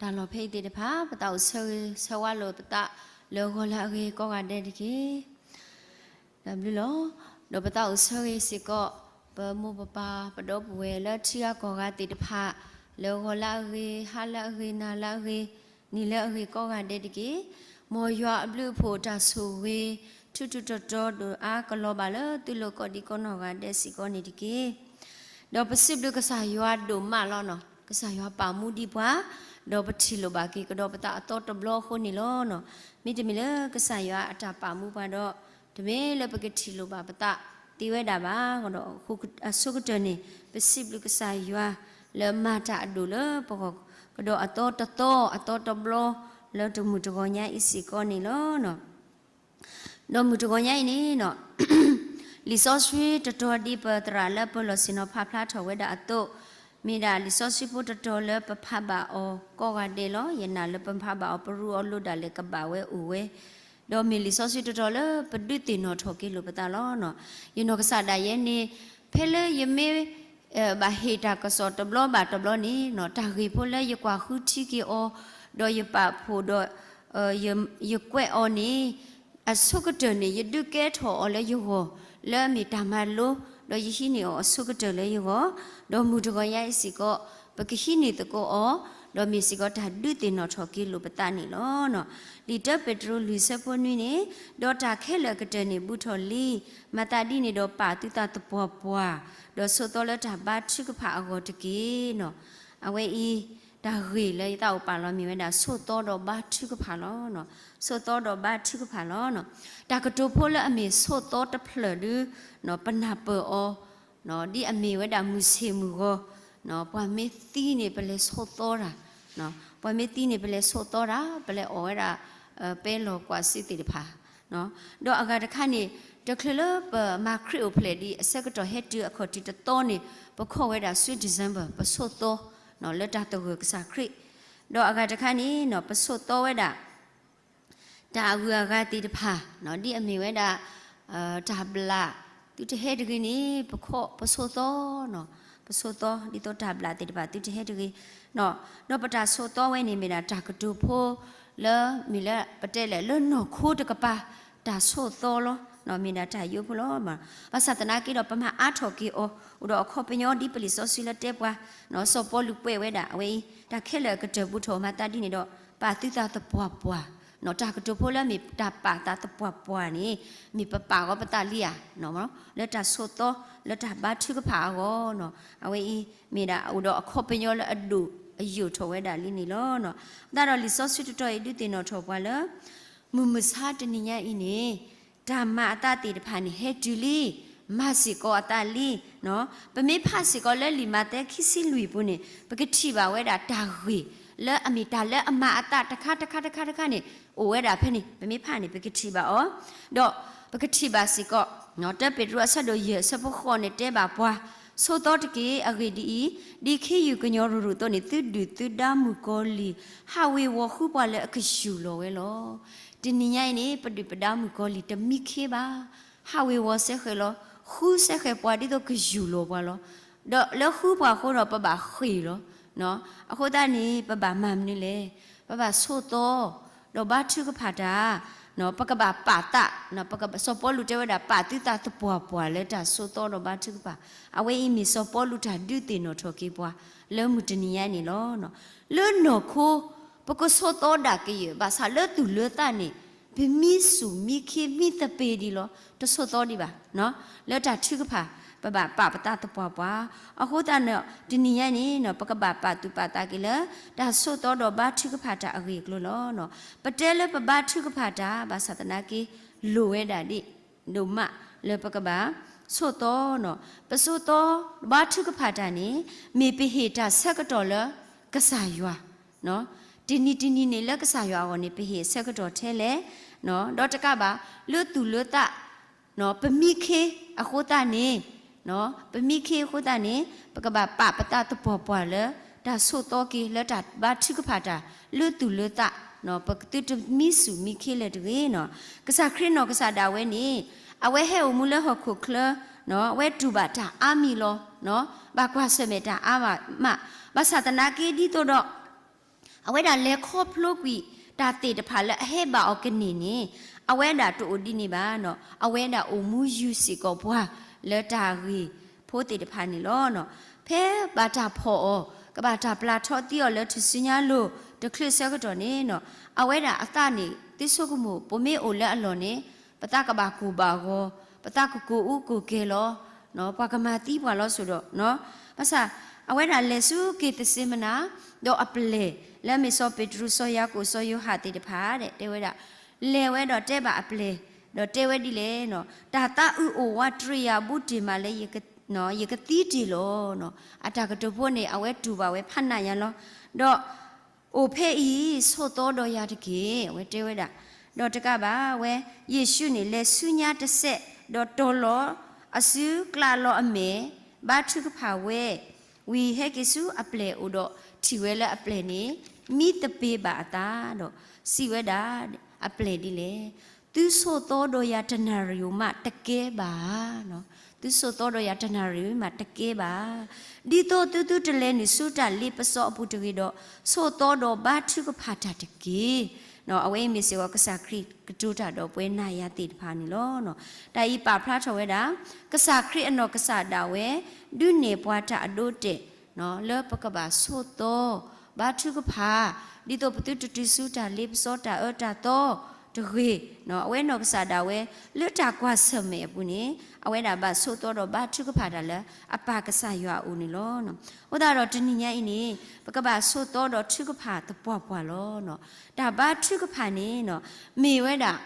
တၢ်လီၢ်ဖဲအံၤသ့ၣ်တဖၣ် ပသးအိၣ်ဆၢဂ့ၤဆၢဝါလိာ်ပသး လၢဂီၤလၢအဂ့ၤကိးဂၤဒဲးတက့ၢ်. တၢ်ဘျုးလီၤ. ဒီးပသးအိၣ်ဆၢဂ့ၤစ့ၢ်ကီး ပမိၢ်ပပၢ်ပဒီပုၢ်ဝဲၢ်လၢထံဂၤကီၢ်ဂၤသ့ၣ်တဖၣ် လၢဂီၤလၢအဂ့ၤ, ဟါလၢအဂ့ၤ, နၤလၢအဂ့ၤ, နံၤလၢအဂ့ၤကိးဂၤဒဲးတက့ၢ်. မ်ယွၤအဘျုးအဖှိၣ်တၢ်ဆိၣ်ဂ့ၤ ထူးထူးတီၤတီၤဒိၣ်အါကလီၤဘၣ်လၢသုလိၤကိးဒံကိးနီၢ်ဂၤဒဲးစ့ၢ်ကီးန့ၣ်တက့ၢ်. ဒီးပစံးဘျုးကစၢ်ယွၤဒိၣ်မးလီၤနီၤ. ကစၢ်ယွၤပာ်မူဒံးပှၤ, ဒီးပထံၣ်လိာ်ဘၣ်က့ၤကဒီးပသးအသီတဘျီအဃိန့ၣ်လီၤနီၤ. မ့တမ့ၢ်လၢကစၢ်ယွၤအတၢ်ပာ်မူပှၤဒီး တမ့ၢ်လၢပကထံၣ်လိာ်ဘၣ်ပသးသ့ဝဲဒၣ်ဘၣ်ဒီး အဆိကတၢၢ်န့ၣ် ပစံးဘျုးကစၢ်ယွၤလၢမၤတၢ်အဒိၣ်လၢပဂီၢ် ကဒီးအသီတသီ အသီတဘျီ လၢတမုၢ်တဂီၤညါအံၤစ့ၢ်ကီးန့ၣ်လီၤ. ဒီးမုၢ်တဂီၤညါအံၤန့ၣ်နီၤ လံာ်စီဆှံတတီၤဒ်ပသရၣ်လၢပၢၤလီၢ်ဆ့ၣ်နီၤဖးဖျါထီၣ်ဝဲဒၣ်အသိး, မ့ၢ်ဒၣ်လံာ်စီဆှံဖိတတီၤလၢပဖးဘၣ်အီၤကိးဂၤဒဲးလီၤ. ယနာ်လၢပဖးဘၣ်အီၤ ပရူးအီၤလိၤဒၣ်လဲာ်ကဘၣ်ဝဲအိၣ်ဝဲ, ဒီးမ့ၢ်လံာ်စီဆှံတတီၤလၢပဒုးသ့ၣ်နီၣ်ထီၣ်က့ၤလိာ်ပသးလီၤ. ယနီၢ်ကစၢ်ဒၣ်ယဲန့ၣ် ဖဲလၢယမ့ၢ် ဘၣ်ဟ့ၣ်တၢ်ကစီၣ်တဘျီဘၣ်တဘျီန့ၣ်နီၤ တၢ်ဂ့ၢ်ဖိလၢယကွၢ်ဃုထံက့ၤအီၤ, ဒီးယပာ်ဖှိၣ်ဒီး ယကွဲးအီၤန့ၣ် အဆိကတၢၢ်န့ၣ် ယဒုးကဲထီၣ်အီၤလၢယဂီၢ် လၢအမ့ၢ်တၢ်မၤလိ, ဒီးယဟံးန့ၢ်အီၤအဆိကတၢၢ်လၢယဂီၢ်, ဒီးမုၢ်တဂီၤညါအံၤစ့ၢ်ကီး ပကဟံးန့ၢ်သကိးအီၤ, ဒီးမ့ၢ်စ့ၢ်ကီးတၢ်ဒုးသ့ၣ်နီၣ်ထီၣ်က့ၤလိာ်ပသးန့ၣ်လီၤ. လံာ်တၢပ့းတရူးလွံၢ်ဆၢဖိနွံန့ၣ်, ဒီးတၢ်ခဲလၢာ်အကတၢၢ်န့ၣ်ဘူးထီၣ်လံ, မၤသးဒ်န့ၣ်ဒီးပာ်သုသးသပှၢ်ပှၢ်, ဒီးဆိးသီလၢတၢ်ဘါထုကဖၣ်အဂီၢ်တက့ၢ်နီၤ. အဝဲအံၤ တၢ်ဂ့ၢ်လၢယသးအိၣ်ပာ်လီၤမ့ၢ်ဝဲဒၣ် ဆိးသီဒီးဘါထုကဖၣ်လီၤ. ဆိးသီဒီးဘါထုကဖၣ်လီၤ. တၢ်ကတိၤဖိလၢအမ့ၢ်ဆိးသီတဖျၢၣ်ဒု ပနၢ်ပၢၢ်အီၤ ဒ်အမ့ၢ်ဝဲဒၣ်မုၢ်ဆ့ၣ်မုၢ်ဂီၤ, ပှၤမ့ၢ်သံန့ၣ် ပလဲၤဆိးသီတၢ်, ပှၤမ့ၢ်သံန့ၣ် ပလဲၤဆိးသီတၢ်, ပလဲၤအီၣ်ဝဲဒၣ် ပဲလီၢ်ကွၢ်စ့သ့ၣ်တဖၣ်, ဒီးအဂၤတခါန့ၣ် တချုးလၢပမၤခရံာ်အိၣ်ဖျဲၣ်ဒံးအဆၢကတီၢ်ဟဲတုၤအခီၣ်ထံးတသီန့ၣ် ပခိးဝဲဒၣ် Sweet December ပဆိးသီ လၢတၢ်သဂၢၢ်ကစၢ်ခရံာ်, ဒီးအဂၤတခါန့ၣ် ပဆိးသီဝဲဒၣ် တၢ်အဂုၤအဂၤသ့ၣ်တဖၣ် ဒ်အမ့ၢ်ဝဲဒၣ် တၢ်ဘျၣ် သုတဟဲတဂ့ၤန့ၣ် ပခိး ပဆိးသီ, ပဆိးသီ ဒ်သိးတၢ်ဘျၣ်သ့ၣ်တဖၣ်သုတဟဲတဂ့ၤ, ဒီးပတၢ်ဆိးသီဝဲန့ၣ် မ့ၢ်ဒၣ်တၢ်ကတိၤဖိ လၢမ့ၢ်လၢပတဲလဲၣ် လၢနီၢ်ခိတကပၤ တၢ်ဆိးသီလီၤ, မ့ၢ်ဒၣ်တၢ်ယိဖိလီၤ. ဘၣ်ဆၣ်သနာ်က့ဒီး ပမၤအါထီၣ်က့ၤအီၤ အိၣ်ဒီးအခီပညီဒ်ပလံာ်စီဆှံလၢတဲပှၤ, စီၤပီလူးကွဲးဝဲဒၣ်အဝဲအံၤ တၢ်ခဲလၢာ်အကတၢၢ်ဘူးထီၣ်မၤသးဒ်န့ၣ်ဒီး ပာ်သုသးသပှၢ်ပှၢ်, တၢ်ကတိၤဖိလၢမ့ၢ်တၢ်ပာ်သးသပှၢ်ပှၢ်န့ၣ် မ့ၢ်ပပာ်ဂီၤပသးလံဧါ, လၢတၢ်ဆိးသီ လၢတၢ်ဘါထုကဖၣ်အဂီၢ်, အဝဲအံၤ မ့ၢ်ဒၣ်အိၣ်ဒီးအခီပညီလၢအဒိၣ်အယိာ်ထီၣ်ဝဲဒၣ်လံန့ၣ်လီၤ. သတးဒီးလံာ်စီဆှံတတီၤအံၤဒုးသ့ၣ်နီၣ်ထီၣ်ပှၤလၢ မုၢ်မဆါတနံၤညါအံၤန့ၣ် တၢ်မၤအသးသ့ၣ်တဖၣ်န့ၣ် ဟဲတုၤလံ, မၤစ့ၢ်ကီးအသးလံ, ပမ့ၢ်ဖးစ့ၢ်ကီးလၢလံာ်မးသဲခံဆံလွံၢ်ပူၤန့ၣ် ပကထံၣ်ဘၣ်ဝဲဒၣ်တၢ်ဂ့ၢ် လၢအမ့ၢ်တၢ်လၢအမၤအသးတခါတခါတခါတခါန့ၣ် အိၣ်ဝဲဒၣ်ဖဲန့ၣ် ပမ့ၢ်ဖးန့ၣ် ပကထံၣ်ဘၣ်အီၤ, ဒီးပကထံၣ်ဘၣ်စ့ၢ်ကီး တၢပ့းတရူးအဆၢဒိၣ်ယဲၢ်အဆၢဖိဃိးန့ၣ်တဲဘၣ်ပှၤ, ဆိးသီတက့ၢ်, အဂ့ၢ်ဒ်အံၤ, ဒ်ခ့ယုၢ်ကညီၤရူၤရူၤအသိးန့ၣ် သုဒုၣ်သုဒါမုၣ်ကီၤလံၢ် ဟးဝ့ၤဝီၤဃုပှၤလၢအကယူၢ်လီၤဝဲလီၤ. တနံၤညါအံၤန့ၣ် ပဒုၣ်ပဒါမုၣ်ကီၤလံၢ်တမံခ့ဘၣ်, ဟးဝ့ၤဝီၤစဲဃဲးလီၤ, ဃုစဲဃဲးပှၤဒ်သိးကယူၢ်လီၤပှၤလီၤ. ဒီးလၢဃုပှၤအဃိဒီးပဘၣ်ဃ့ၢ်လီၤ. အဃိသတးန့ၣ် ပဘၣ်မၤမနုၤလဲၣ်, ပဘၣ်ဆိးသီ ဒီးဘါထုကဖၣ်တၢ်, ပကဘၣ်ပာ်သး, စီၤပီလူးတဲဝဲဒၣ် ပာ်သုသးသပှၢ်ပှၢ်လၢတၢ်ဆိးသီဒီးဘါထုကဖၣ်, အဝဲအံၤမ့ၢ်စီၤပီလူးတၢ်ဒုးသ့ၣ်နီၣ်ထီၣ်က့ၤပှၤ လၢမုၢ်တနံၤညါန့ၣ်လီၤ. လၢနီၢ်ခိ ပကဆိးသီဒၣ်ကယဲၢ် ဘၣ်ဆၣ်လၢသူၣ်လၢသးန့ၣ် ပမံစူၣ်မံခ့မံသပ့ၤဒံးလီၤ, တဆိးသီဒံးဘၣ်. လၢတၢ်ထုကဖၣ် ပဘၣ်ပာ်ပသးသပှၢ်ပှၢ်, အဃိသတးန့ၣ် တနံၤညါန့ၣ် ပကဘၣ်ပာ်သူၣ်ပာ်သးက့ၤလၢ တၢ်ဆိးသီဒီးဘါထုကဖၣ်တၢ်အဂ့ၢ်အကျိၤလီၤ. ပတဲလၢပဘါထုကဖၣ်တၢ် ဘၣ်ဆၣ်သနာ်က့ လိၣ်ဝဲဒၣ်ဒ် ဒိၣ်မးလၢပကဘၣ်ဆိးသီ, ပဆိးသီ ဘါထုကဖၣ်တၢ်န့ၣ် မ့ၢ်ပဟ့ၣ်တၢ်ဆၢကတီၢ်လၢကစၢ်ယွၤ, တနံၤတနံၤန့ၣ်လၢကစၢ်ယွၤအဂီၢ်န့ၣ် ပဟ့ၣ်ဆၢကတီၢ်ထဲလဲၣ်, ဒီးတကးဘၣ် လၢသူၣ်လၢသး ပမံခ့အဃိသတးန့ၣ်, ပမံခ့အဃိသတးန့ၣ် ပကဘၣ်ပာ်ပသးသပှၢ်ပှၢ်လၢ တၢ်ဆိးသီက့ၤလၢတၢ်ဘါထုကဖၣ်တၢ် လၢသူၣ်လၢသး, ပသုတမံစူၣ်မံခ့လၢၤတဂ့ၤ. ကစၢ်ခရံာ်နီၢ်ကစၢ်ဒၣ်ဝဲန့ၣ် အဝဲဟဲအိၣ်မူလၢဟီၣ်ခိၣ်ချၢ, အဝဲတူၢ်ဘၣ်တၢ်အါမံၤလီၤ, ဘၣ်ကွၢ်ဆၢၣ်မဲာ်တၢ်အါမး, ဘၣ်ဆၣ်သနာ်က့ဒ်သိးဒီး အဝဲဒၣ်လဲၤခီဖျိကွံာ်တၢ်သ့ၣ်တဖၣ်လၢအဟဲဘၣ်အီၤကန့ၢ်န့ၣ်, အဝဲဒၣ်တအိၣ်ဒ်န့ၣ်ဘၣ်နီၤ. အဝဲဒၣ်အိၣ်မူယုာ်စ့ၢ်ကီးပှၤလၢတၢ်ဂ့ၢ်ဖိသ့ၣ်တဖၣ်န့ၣ်လီၤ. ဖဲဘၣ်တၢ်ဖီၣ်အီၤ, ကဘၣ်တၢ်ပျၢ်ထီသံအီၤလၢထူၣ်စုညါလိၤတချုးဆၢကတီၢ်န့ၣ်နီၤ, အဝဲဒၣ်အသးန့ၣ် သုဆိကမိၣ် ပမ့ၢ်အိၣ်လၢအလီၢ်န့ၣ် ပသးကဘၣ်ကိၢ်ဘၣ်ဂီၤ, ပသးကကိၢ်အူကိၢ်ကဲၤလီၤ. ပှၤကမၤသံပှၤလီၤစိၤဒီး, ဘၣ်ဆၣ် အဝဲဒၣ်လဲၤဆူက့ၤသစ့မနၤ, ဒီးအပျဲၢ်လၢအမ့ၢ်စီၤပ့းတရူး စီၤယၤကိာ် စီၤယိၤဟၣ်သ့ၣ်တဖၣ် တဲဝဲဒၣ်, လဲၤဝဲဒီးတဲဘၣ်အပျဲၢ်, ဒီးတဲဝဲဒ်လဲၣ်, တၢ်သးအုးအိၣ်ဝးတြံၤယၤဘူးတ့ၢ်မးလၢ ယကသံတ့ၢ်လီၤ. အတၢ်ကတိၤဖိန့ၣ် အဝဲတူၢ်ဘၣ်ဝဲဖးနးယၤလီၤ. ဒီး အိၣ်ဖဲအံၤ ဆိးသီဒီးယၤတက့ၢ်, အဝဲတဲဝဲဒၣ်. ဒီးတကးဘၣ်ဝဲ, ယ့ၣ်ၡူးန့ၣ် လဲၤဆူညါတစဲး, ဒီးတီၤလီၤအစု ကျးလီၤအမဲာ်, ဘါထုကဖၣ်ဝဲ, ဝံၤဟဲက့ၤဆူအပျဲၢ်အအိၣ်ဒီးထံၣ်ဝဲလၢအပျဲၢ်န့ၣ် မံသပ့ၤဘၣ်အသးဒီးစံးဝဲဒၣ်, အပျဲၢ်ဒ်လဲၣ်, သုဆိးသီဒီးယၤတနၣ်ရံၣ်ဧိၤမးတကဲဘၣ်ဧါ. သုဆိးသီဒီးယၤတနၣ်ရံၣ်မးတကဲဘၣ်ဧါ. ဒ်သိးသုသုတလဲၤနုာ်ဆူတၢ်လ့ပစီအပူၤတဂ့ၤဒီး, ဆိးသီဒီးဘါထုကဖၣ်တၢ်တက့ၢ်. အဝဲအံၤမ့ၢ်စ့ၢ်ကီးကစၢ်ခရံာ်ကတိၤတၢ်ဒီးပဝဲနၤယၤသ့ၣ်တဖၣ်န့ၣ်လီၤ. တၢ်အံၤပာ်ဖျါထီၣ်ဝဲဒၣ်, ကစၢ်ခရံာ်အနီၢ်ကစၢ်ဒၣ်ဝဲ ဒုးနဲၣ်ပှၤတၢ်အဒိအတဲာ် လၢပကဘၣ်ဆိးသီ ဘါထုကဖၣ်, ဒ်သိးပသုတတုၤဆူတၢ်လ့ပစီတၢ်အၢတၢ်သီတဂ့ၤ. အဝဲနီၢ်ကစၢ်ဒၣ်ဝဲ လၢတၢ်ကွၢ်ဆၢၣ်မဲာ်အပူၤန့ၣ် အဝဲဒၣ်ဘၣ်ဆိးသီဒီးဘါထုကဖၣ်တၢ်လၢအပၢ်ကစၢ်ယွၤအအိၣ်န့ၣ်လီၤ. အဃိသတးဒီးတနံၤညါအံၤန့ၣ် ပကဘၣ်ဆိးသီဒီးထုကဖၣ်သပှၢ်ပှၢ်လီၤ. တၢ်ဘါထုကဖၣ်န့ၣ် မ့ၢ်ဝဲဒၣ်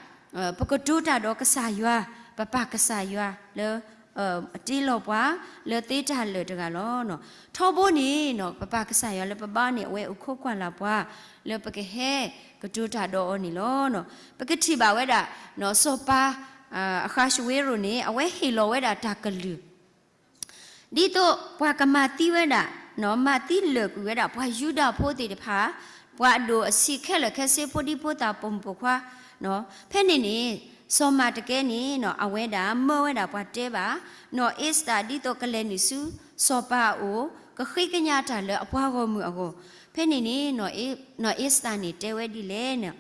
ပကတိၤတၢ်ဒီးကစၢ်ယွၤ, ပပၢ်ကစၢ်ယွၤလၢ အတ့လီၤပှၤ လၢသ့တၢ်လၢာ်တဂၤလီၤ. ထီဘိန့ၣ် ပပၢ်ကစၢ်ယွၤလၢပဘါန့ၣ် အဝဲအိၣ်ခိးကွၢ်လၢ်ပှၤ လၢပကဟဲကတိၤတၢ်ဒီးအီၤန့ၣ်လီၤ. ပကထံၣ်ဘၣ်ဝဲဒၣ် စီၤပၤ အဃးၡဝ့ရိၤန့ၣ် အဝဲဟ့ၣ်လီၤဝဲဒၣ်တၢ်ကလုၢ် ဒ်သိးပှၤကမၤသံဝဲဒၣ်, မၤသံလၢာ်ကွံာ်ဝဲဒၣ် ပှၤယူဒၤဖိသ့ၣ်တဖၣ်, ပှၤအဒိၣ်အဆံးခဲလၢာ်ခဲဆ့ ဖိဒံဖိသၣ် ပိာ်မုၣ်ပိာ်ခွါ, ဖဲန့ၣ်န့ၣ် စီၤမၤတကဲန့ၣ် အဝဲဒၣ်မၢဝဲဒၣ်ပှၤတဲဘၣ် နီၢ်အ့စတၢ် ဒ်သိးကလဲၤနုာ်ဆူ စီၤပၤအအိၣ် ကဃ့ကညးတၢ်လၢအပှၤဂီၢ်မုၢ်အဂီၢ်. ဖဲန့ၣ်န့ၣ် နီၢ်အ့စတၢ်န့ၣ်တဲဝဲဒ်လဲၣ်န့ၣ်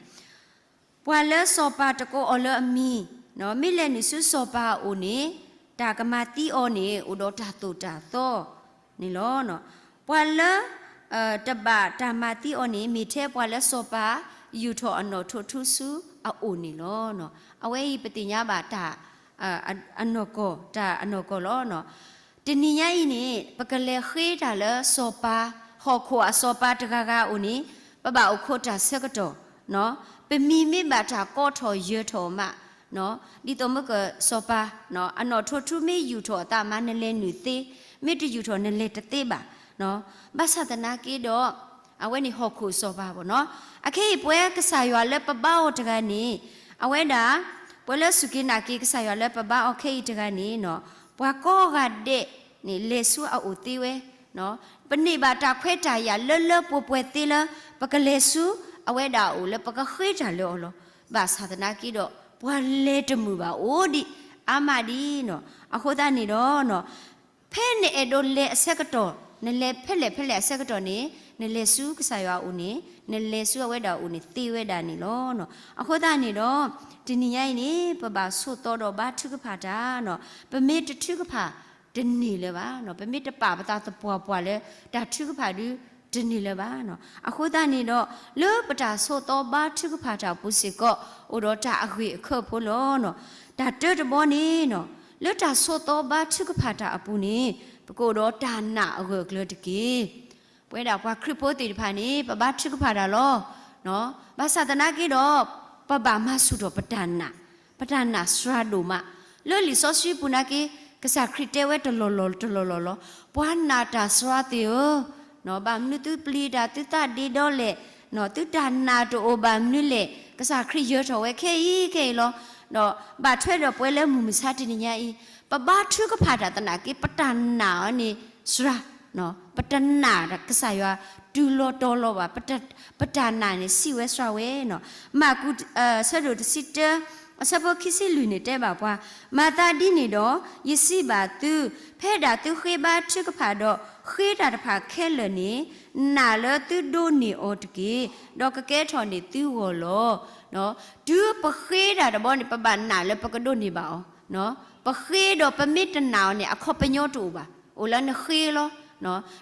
ပှၤလၢစီၤပၤတကိးအီၤလၢအမံၤ, မ့ၢ်လဲၤနုာ်ဆူစီၤပၤအအိၣ်န့ၣ် တၢ်ကမၤသံအီၤန့ၣ် အိၣ်ဒီးတၢ်သိၣ်တၢ်သီန့ၣ်လီၤ. ပှၤလၢ တဘၣ်တၢ်မၤသံအီၤန့ၣ် မ့ၢ်ထဲပှၤလၢစီၤပၤယူာ်ထီၣ်အနီၣ်ထိးထူဆူအအိၣ်န့ၣ်လီၤ. အဝဲအံၤပသ့ၣ်ညါဘၣ်တၢ် အနီၢ်ကီၢ်, တၢ်အနီၢ်ကီၢ်လီၤ. တနံၤညါအံၤန့ၣ် ပကလဲၤဃ့တၢ်လၢစီၤပၤ, ဟီၣ်ခိၣ်အစီၤပၤတဂၤဂၤအအိၣ်န့ၣ် ပဘၣ်အိၣ်ခိးတၢ်ဆၢကတီၢ်, ပမံၤမ့ၢ်ဘၣ်တၢ်ကိးထီၣ်ယၢၤထီၣ်မး, ဒ်သိးမ့ၢ်ကစီၤပၤ အနီၣ်ထိးထူမ့ၢ်ယူာ်ထီၣ်အသးမး နလဲၤနုာ်သ့, မ့ၢ်တယူာ်ထီၣ်နလဲၤတသ့ဘၣ်. ဘၣ်ဆၣ်သနာ်က့ဒီး အဝဲန့ၣ်ဟီၣ်ခိၣ်စီၤပၤဘၣ်နီၤ. အခဲအံၤပဝဲကစၢ်ယွၤလၢပဘါအီၤတဂၤန့ၣ် အဝဲဒၣ် ပှၤလၢစူၢ်က့ၤနာ်က့ၤကစၢ်ယွၤလၢပဘါအီၤခဲအံၤတဂၤန့ၣ် ပှၤကိးဂၤဒဲးန့ၣ် လဲၤဆူအအိၣ်သ့ဝဲ, ပန့ၢ်ဘၣ်တၢ်ခွဲးတၢ်ယာ်လၢလၢပှဲၤပှဲၤသ့လၢ ပကလဲၤဆူအဝဲဒၣ်အအိၣ်လၢပကဃ့တၢ်လၢအီၤလီၤ. ဘၣ်ဆၣ်သနာ်က့ဒီး ပှၤလဲၤတမုာ်ဘၣ်အိၣ်ဒံးအါမးဒံးနီၤ. အဃိသတးန့ၣ်ဒီး ဖဲနအဲၣ်ဒိးလဲၤအဆၢကတီၢ်, နလဲၤဖဲလဲၣ်ဖဲလဲၣ်အဆၢကတီၢ်န့ၣ် နလဲၤဆူကစၢ်ယွၤအအိၣ်န့ၣ် နလဲၤဆူအဝဲဒၣ်အအိၣ်န့ၣ်သ့ဝဲဒၣ်န့ၣ်လီၤ. အဃိသတးန့ၣ်ဒီး တနံၤညါအံၤန့ၣ် ပဘၣ်ဆိးသီဒီးဘါထုကဖၣ်တၢ်နီၤ. ပမ့ၢ်တထုကဖၣ်တန့ၢ်လၢၤဘၣ်နီၤ. ပမ့ၢ်တပာ်ပသးသပှၢ်ပှၢ်လၢတၢ်ထုကဖၣ်ဒုးတန့ၢ်လၢၤဘၣ်နီၤ. အဃိသတးန့ၣ်ဒီး လၢပတၢ်ဆိးသီဘါထုကဖၣ်တၢ်အပူၤစ့ၢ်ကီး အိၣ်ဒီးတၢ်အဂ့ၢ်အခိၣ်ဖိလီၤနီၤ. တၢ်တၢတဘီန့ၣ်နီၤ လၢတၢ်ဆိးသီဘါထုကဖၣ်တၢ်အပူၤန့ၣ် ပကအိၣ်ဒီးတၢ်နာ်အဂၢၢ်အကျၢၤတက့ၢ်. ပဝဲဒၣ်ပှၤခရံာ်ဖိသ့ၣ်တဖၣ်န့ၣ် ပဘါထုကဖၣ်တၢ်လီၤ. ဘၣ်ဆၣ်သနာ်က့ဒီး ပဘၣ်မၤဆူၣ်ထီၣ်ပတၢ်နာ်, ပတၢ်နာ်စှၤဒိၣ်မး. လၢလံာ်စီဆှံပူၤနာ်က့ ကစၢ်ခရံာ်တဲဝဲတလီၢ်လီၢ်တလီၢ်လီၢ်လီၤ. ပှၤနာ်တၢ်စှၤသ့ၣ်ဧၢ, ဘၣ်မနုၤသုပျံၤတၢ် သုသးဒ့ဒီလဲၣ်, သုတၢ်နာ်တအိၣ်ဘၣ်မနုၤလဲၣ်. ကစၢ်ခရံာ်ယၢၤထီၣ်ဝဲခဲအံၤခဲအံၤလီၤ. ဒီးဘၣ်ထွဲဒီးပဝဲလၢမုၢ်မဆါတနံၤညါအံၤ ပဘါထုကဖၣ်တၢ်သနာ်က့ ပတၢ်နာ်အီၤန့ၣ်စှၤ, ပတနာ်ကစၢ်ယွၤတုၤလီၤတီၤလီၤဘၣ်. ပတၢ်နာ်န့ၣ်စံးဝဲစှၤဝဲနီၤ. မၢ်ကူး ဆၢဒိၣ်တဆံတၢ အဆၢဖိခံဆံလွံၢ်န့ၣ်တဲဘၣ်ပှၤ, မၤသးဒ်န့ၣ်ဒီး, ယစံးဘၣ်သု, ဖဲဒၣ်သုဃ့ဘါထုကဖၣ်ဒီးဃ့တၢ်တဖၣ်ခဲလၢာ်န့ၣ်, နာ်လၢသုဒိးန့ၢ်အီၤတက့ၢ်, ဒီးကကဲထီၣ်န့ၢ်သုဂီၢ်လီၤ. တုၤပဃ့တၢ်တဘျီန့ၣ် ပဘၣ်နာ်လၢပကဒိးန့ၢ်ဘၣ်အီၤ. ပဃ့ဒီးပမ့ၢ်တနာ်အီၤန့ၣ် အခီပညီတအိၣ်ဘၣ်, အိၣ်လၢနဃ့လီၤ.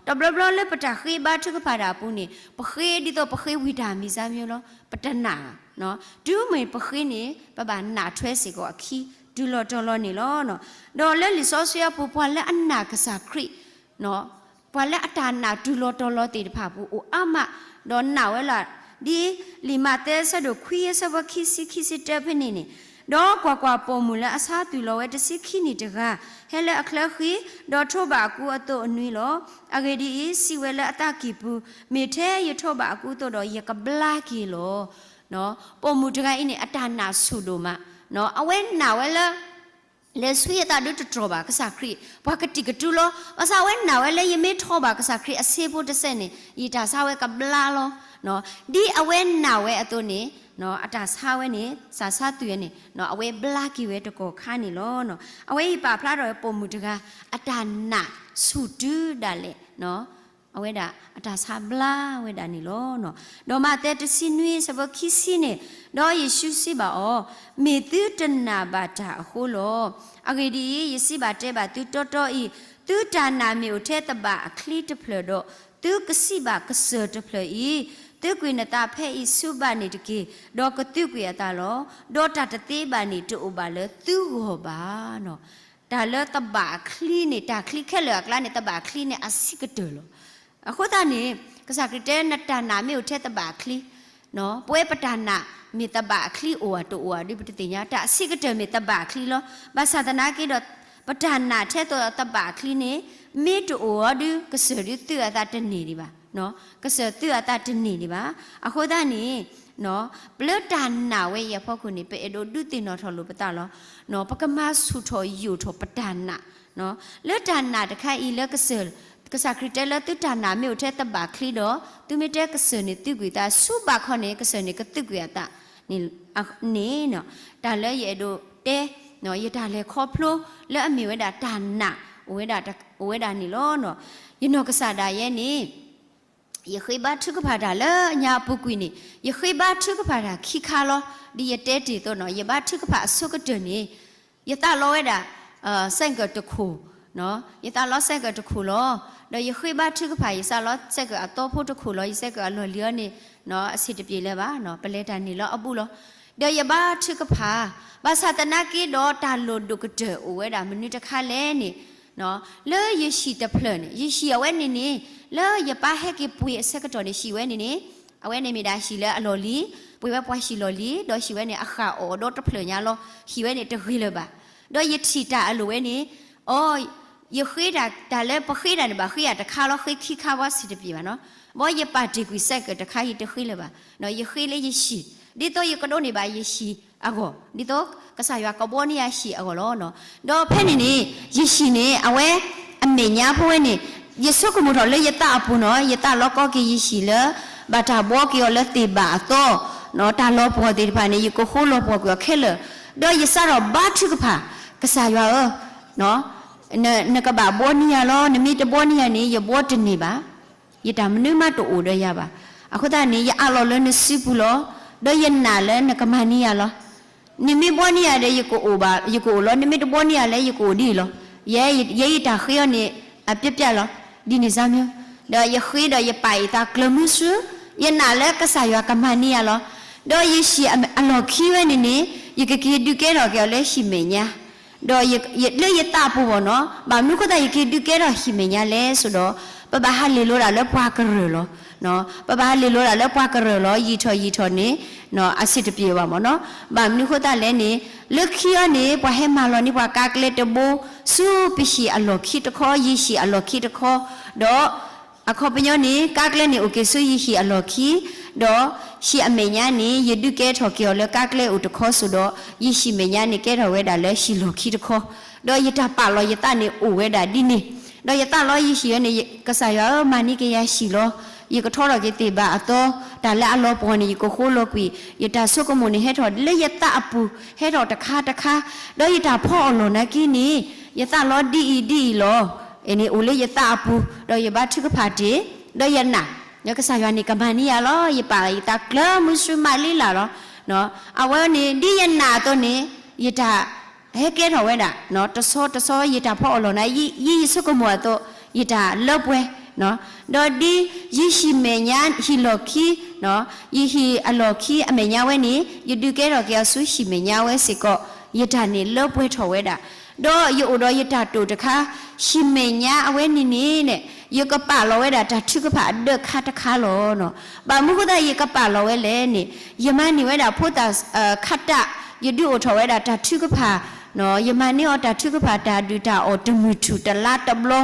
တဘျီဘျီလၢပတၢ်ဃ့ဘါထုကဖၣ်တၢ်အပူၤန့ၣ် ပဃ့ဒ်သိးပဃ့ဝံတၢ်မံၤစၢ်မံၤလီၤ, ပတနာ်ဘၣ်. တုၤမ့ၢ်ပဃ့န့ၣ် ပဘၣ်နာ်ထွဲစ့ၢ်ကီးအခံ တုၤလီၤတီၤလီၤန့ၣ်လီၤ. ဒီးလၢလံာ်စီဆှံအပူၤ ပှၤလၢအနာ်ကစၢ်ခရံာ် ပှၤလၢအတၢ်နာ်တုၤလီၤတီၤလီၤသ့ၣ်တဖၣ်အပူၤ အိၣ်အါမး, ဒီးနာ်ဝဲလၢ ဒ်လံာ်မးသဲအဆၢဒိၣ်ခွံအဆၢဖိခံဆံ ခံဆံတၢဖဲန့ၣ်န့ၣ်, ဒီးကွၢ်ကွၢ်, ပိာ်မုၣ်လၢအဆါသူၣ်လီၤဝဲတဆံခံနံၣ်တဂၤ ဟဲလၢအချၢဃံ, ဒီးထိးဘၣ်အကူအသိးအနွံလီၤ. အဂ့ၢ်ဒ်အံၤ, စံးဝဲလၢအသးကံၢ်ပူၤ, မ့ၢ်ထဲယထိးဘၣ်အကူအသိးဒီး ယကဘျါက့ၤလီၤ. ပိာ်မုၣ်တဂၤအံၤန့ၣ် အတၢ်နာ်ဆူၣ်ဒိၣ်မး, အဝဲနာ်ဝဲလၢ လဲၤဆူယသးဒုးတတြီၢ်ဘၣ်ကစၢ်ခရံာ်, ပှၤကတံာ်ကတူလီၤ. ဘၣ်ဆၣ်အဝဲနာ်ဝဲလၢ ယမ့ၢ်ထိးဘၣ်ကစၢ်ခရံာ်အဆ့ဖိတစဲးန့ၣ် ယတၢ်ဆါဝဲကဘျါလီၤ. ဒ်အဝဲနာ်ဝဲအသိးန့ၣ် အတၢ်ဆါဝဲန့ၣ် စၢ်ဆါသူၣ်ဝဲန့ၣ် အဝဲဘျါက့ၤဝဲတကီၢ်ခါန့ၣ်လီၤ. အဝဲအံၤပာ်ဖျါထီၣ်ဝဲပိာ်မုၣ်တဂၤ အတၢ်နာ်ဆူၣ်တုၤဒၣ်လဲာ် အဝဲဒၣ်အတၢ်ဆါဘျါဝဲဒၣ်န့ၣ်လီၤ. ဒီးမးသဲတဆံနွံအဆၢဖိခံဆံန့ၣ်, ဒီးယ့ၣ်ၡူးစံးဘၣ်အီၤ, မ့ၢ်သုတနာ်ဘၣ်တၢ်အဃိလီၤ. အဂ့ၢ်ဒ်အံၤ, ယစံးဘၣ်တဲဘၣ်သုတီတီအံၤ, သုတၢ်နာ်မ့ၢ်အိၣ်ထဲသဘၣ်အချံတဖျၢၣ်ဒီး, သုကစံးဘၣ်ကစၢၢ်တဖျၢၣ်အံၤ, သုးကွံာ်နသးဖဲအံၤဆူဘၣ်န့ၣ်တက့ၢ်, ဒီးကသုးကွံာ်အသးလီၤ. ဒီးတၢ်တသ့ဘၣ်န့ၣ်တအိၣ်ဘၣ်လၢသုဂီၢ်ဘၣ်. တၢ်လၢသဘၣ်အချံန့ၣ် တၢ်ချံခဲလၢာ်အကျါန့ၣ် သဘၣ်အချံန့ၣ်အဆံးကတၢၢ်လီၤ. အဃိသတးန့ၣ် ကစၢ်ခရံာ်တဲ နတၢ်နာ်မ့ၢ်အိၣ်ထဲသဘၣ်အချံ, ပဝဲပတၢ်နာ်မ့ၢ်သဘၣ်အချံအိၣ်ဧါတအိၣ်ဧါဒီး ပတသ့ၣ်ညါ, တၢ်အဆံးကတၢၢ်မ့ၢ်သဘၣ်အချံလီၤ. ဘၣ်ဆၣ်သနာ်က့ဒီး ပတၢ်နာ်ထဲသိးသဘၣ်အချံန့ၣ် မ့ၢ်တအိၣ်အီၤဒီး ကစၢၢ်ဒုးသုးအသးတန့ၢ်ဒံးဘၣ်, ကစၢၢ်သုးအသးတန့ၢ်ဒံးဘၣ်. အဃိသတးန့ၣ် ပလၢတၢ်နာ်ဝဲအံၤအဖီခိၣ်န့ၣ် ပအဲၣ်ဒိးဒုးသ့ၣ်နီၣ်ထီၣ်လိာ်ပသးလီၤ. ပကမၤဆူၣ်ထီၣ်ယိာ်ထီၣ်ပတၢ်နာ်, လၢတၢ်နာ်တခါအံၤလၢကစၢၢ်, ကစၢ်ခရံာ်တဲလၢသုတၢ်နာ်မ့ၢ်အိၣ်ထဲသဘၣ်ချံဒီး သုမ့ၢ်တဲကစၢၢ်န့ၣ်သုးကွံာ်သးဆူဘၣ်ခီန့ၣ် ကစၢၢ်န့ၣ်ကသုးကွံာ်အသးန့ၣ်, တၢ်လၢယအဲၣ်ဒိးတဲ, ယတၢ်လဲၤခီဖျိလၢအမ့ၢ်ဝဲဒၣ်တၢ်နာ် အိၣ်ဝဲဒၣ်န့ၣ်လီၤ. ယနီၢ်ကစၢ်ဒၣ်ယဲန့ၣ် ယဃ့ဘါထုကဖၣ်တၢ်လၢညါအပူၤကွံာ်န့ၣ် ယဃ့ဘါထုကဖၣ်တၢ်ခံခါလီၤ. ဒ်ယတဲတ့ၢ်အသိးနီၤ ယဘါထုကဖၣ်အဆိကတၢၢ်န့ၣ် ယသးလီဝဲဒၣ် စဲကၢၣ်တခိၣ်, ယသးလီစဲကၢၣ်တခိၣ်လီၤ. ဒီးယဃ့ဘါထုကဖၣ် ယသးလီစဲကၢၣ်အသီဖိတခိၣ်လီၤ. ယစဲကၢၣ်အလီၢ်လံၤအီၤန့ၣ် အဆံးတပျ့ၤလၢၤဘၣ်, ပလဲၤတၢ်န့ၣ်လၢအဘူးလီၤ. ဒီးယဘါထုကဖၣ်, ဘၣ်ဆၣ်သနာ်က့ဒီးတၢ်လိၣ်ဒိၣ်ကတၢၢ်အိၣ်ဝဲဒၣ်မနုၤတခါလဲၣ်န့ၣ် လၢယဟံၣ်တဖျၢၣ်န့ၣ် ယဟံၣ်အဝဲန့ၣ်န့ၣ် လၢယပၢ်ဟဲက့ၤပှ့ၤအဆၢကတီၢ်န့ၣ် ဟံၣ်ဝဲန့ၣ်န့ၣ် အဝဲန့ၣ်မ့ၢ်ဒၣ်ဟံၣ်လၢအလီၢ်လံၤ, ပှ့ၤဝဲပှၤဟံၣ်လီၢ်လံၤ, ဒီးဟံၣ်ဝဲန့ၣ် အဃၣ်အီၣ်ဒီတဖျၢၣ်ညါလီၤ. ဟံၣ်ဝဲန့ၣ်တဂ့ၤလၢၤဘၣ်. ဒီးယထံၣ်တၢ်အလိၣ်ဝဲန့ၣ်, အိ, ယဃ့ဒၣ်တၢ်လၢပဃ့ဒၣ်န့ၣ်ဘၣ် ဃ့ယၤတခါလီၤ, ဃ့ခံခါဝဲဆံးတပျ့ၤဘၣ်နီၤ. ဘီယပာ်တ့ၢ်ကွံာ်စဲကၢၣ်တခါအံၤတဃ့လၢၤဘၣ်. ယဃ့လၢယဟံၣ်, ဒ်သိးယကဒိးန့ၢ်ဘၣ်ယဟံၣ်အဂီၢ်, ဒ်သိးကစၢ်ယွၤကဘှီန့ၢ်ယၤဟံၣ်အဂီၢ်လီၤ. ဒီးဖဲန့ၣ်န့ၣ် ယဟံၣ်န့ၣ် အဝဲ အမဲာ်ညါဖိဝဲန့ၣ် ယဆိကမိၣ်ထီၣ်လၢယသးအပူၤနီၤ, ယသးလီကီက့ၤယဟံၣ်လၢ ဘၣ်တၢ်ဘှီက့ၤအီၤလၢသ့ၣ်ဘၣ်အသီ, တၢ်လီၤပှီၢ်သ့ၣ်တဖၣ်န့ၣ် ယကဃိလီၤပှီၢ်ကွံာ်အီၤခဲလၢာ်. ဒီးယစးထီၣ်ဘါထုကဖၣ်, ကစၢ်ယွၤဧၢ, နကဘၣ်ဘှီန့ၢ်ယၤလီၤ. နမ့ၢ်တဘှီန့ၢ်ယၤန့ၣ် ယဘှီတန့ၢ်ဘၣ်. ယတၢ်မနုၤမးတအိၣ်ဒီးယၤဘၣ်. အဃိသတးန့ၣ် ယအးလီၤလၢနစုပူၤလီၤ. ဒီးယနာ်လၢနကမၤန့ၢ်ယၤလီၤ. နမ့ၢ်ဘှီန့ၢ်ယၤဒီး ယကအိၣ်ဘၣ်, ယကအိၣ်လီၤ. နမ့ၢ်တဘှီန့ၢ်ယၤလၢ ယကအိၣ်ဒ်အံၤလီၤ. ယဲယတၢ်ဃ့အီၤန့ၣ် အပျဲၢ်ပျဲၢ်လီၤ. ဒ်န့ၣ်စၢ်မၠိ, ဒီးယဃ့ဒီးယပာ်အသးကျၢၤမုဆူ, ယနာ်လၢကစၢ်ယွၤကမၤန့ၢ်ယၤလီၤ. ဒီးယဟံၣ်အလီၢ်ခံဝဲန့ၣ်န့ၣ် ယကက့ၤဒုးကဲထီၣ်က့ၤအီၤလၢဟံၣ်မဲာ်ညါ ဒီးလၢယသးပူၤဘၣ်နီၤ, ဘၣ်မနုၤအဃိသတး ယက့ၤဒုးကဲထီၣ်ဟံၣ်မဲာ်ညါလဲၣ်ဆိဒီး, ပဘၣ်ဟးလ့ၣ်လိၤဒၣ်လၢပှၤကရၢၢ်လီၤ. ပဘၣ်ဟးလ့ၣ်လိၤဒၣ်လၢပှၤကရၢၢ်လီၤ. ယံာ်ထီၣ်ယံာ်ထီၣ်န့ၣ် အဆံးတပျ့ၤဘၣ်မၢ်နီၤ. ဘၣ်မနုၤအဃိသတးလဲၣ်န့ၣ်, လၢခံအီၤန့ၣ် ပှၤဟဲမၤလီၤန့ၢ်ပှၤကါကျဲတဘိ ဆူပဟံၣ်အလီၢ်ခံတခီ, ယဟံၣ်အလီၢ်ခံတခီ, ဒီး အခီပညီန့ၣ် ကါကျဲန့ၣ် အိၣ်က့ၤဆူယဟံၣ်အလီၢ်ခံ, ဒီးဟံၣ်အမဲာ်ညါန့ၣ် ယဒုးကဲထီၣ်က့ၤအီၤလၢကါကျဲအိၣ်တခီဆိဒီး, ယဟံၣ်မဲာ်ညါန့ၣ် ကဲထီၣ်ဝဲဒၣ်လၢဟံၣ်လီၢ်ခံတခီ, ဒီးယတၢ်ပာ်လီၤယသးန့ၣ်အိၣ်ဝဲဒၣ်ဒ်န့ၣ်, ဒီးယသးလီယဟံၣ်ဝဲန့ၣ်, ကစၢ်ယွၤဧၢ, မၤန့ၢ်က့ၤယၤဟံၣ်လီၤ. ယကထီထီၣ်က့ၤသ့ၣ်ဘၣ်အသီ, တၢ်လၢအလီၤပှီၢ်န့ၣ် ယကဃိလီၤကွံာ်, ယတၢ်ဆိကမိၣ်န့ၣ် ဟဲထီၣ်လၢယသးအပူၤ, ဟဲထီၣ်တခါတခါ, ဒီးယတၢ်ဖီအီၣ်လီၢ်နာ်က့န့ၣ်, ယသးလီၤဒ်အံၤဒ်အံၤလီၤ. အန့ၣ်အိၣ်လၢယသးအပူၤ, ဒီးယဘါထုကဖၣ်တ့ၢ်, ဒီးယနာ်, ဒီးကစၢ်ယွၤန့ၣ်ကမၤန့ၢ်ယၤလီၤ. ယပာ်လီၤယသးကျၢၤမုဆူမးလံလၢ်လီၤ. အဝဲန့ၣ် ဒ်ယနာ်အသိးန့ၣ်, ယတၢ် ဟဲကဲထီၣ်ဝဲဒၣ်, တဆီတဆီယတၢ်ဖီအီၣ်လီၢ်နာ်, ယဆိကမိၣ်အသိး, ယတၢ်လၢပှဲၤ, ဒီးဒ်ယဟံၣ်မဲာ်ညါဟံၣ်လီၢ်ခံ, ယဟံၣ်အလီၢ်ခံအမဲာ်ညါဝဲန့ၣ် ယဒုးကဲထီၣ်က့ၤအီၤဆူဟံၣ်မဲာ်ညါဝဲစ့ၢ်ကီး, ယတၢ်န့ၣ်လၢပှဲၤထီၣ်ဝဲဒၣ်, ဒီးယအိၣ်ဒီးယတၢ်တိာ်တခါ, ဟံၣ်မဲာ်ညါအဝဲန့ၣ်န့ၣ်, ယကပာ်လီၤဝဲဒၣ်တၢ်ထုကဖၣ်အဒၢးခါတခါလီၤ. ဘၣ်မနုၤအဃိသတးယကပာ်လီၤဝဲလဲၣ်န့ၣ်, ယမၤန့ၢ်ဝဲဒၣ်ဖိသၣ်ခါတၢ်, ယဒုးအိၣ်ထီၣ်ဝဲဒၣ်တၢ်ထုကဖၣ်, ယမၤန့ၢ်အီၤတၢ်ထုကဖၣ်တၢ်ဒုၣ်တၢ်အီၣ်တမုၢ်ထူၣ်တလါတဘျီ,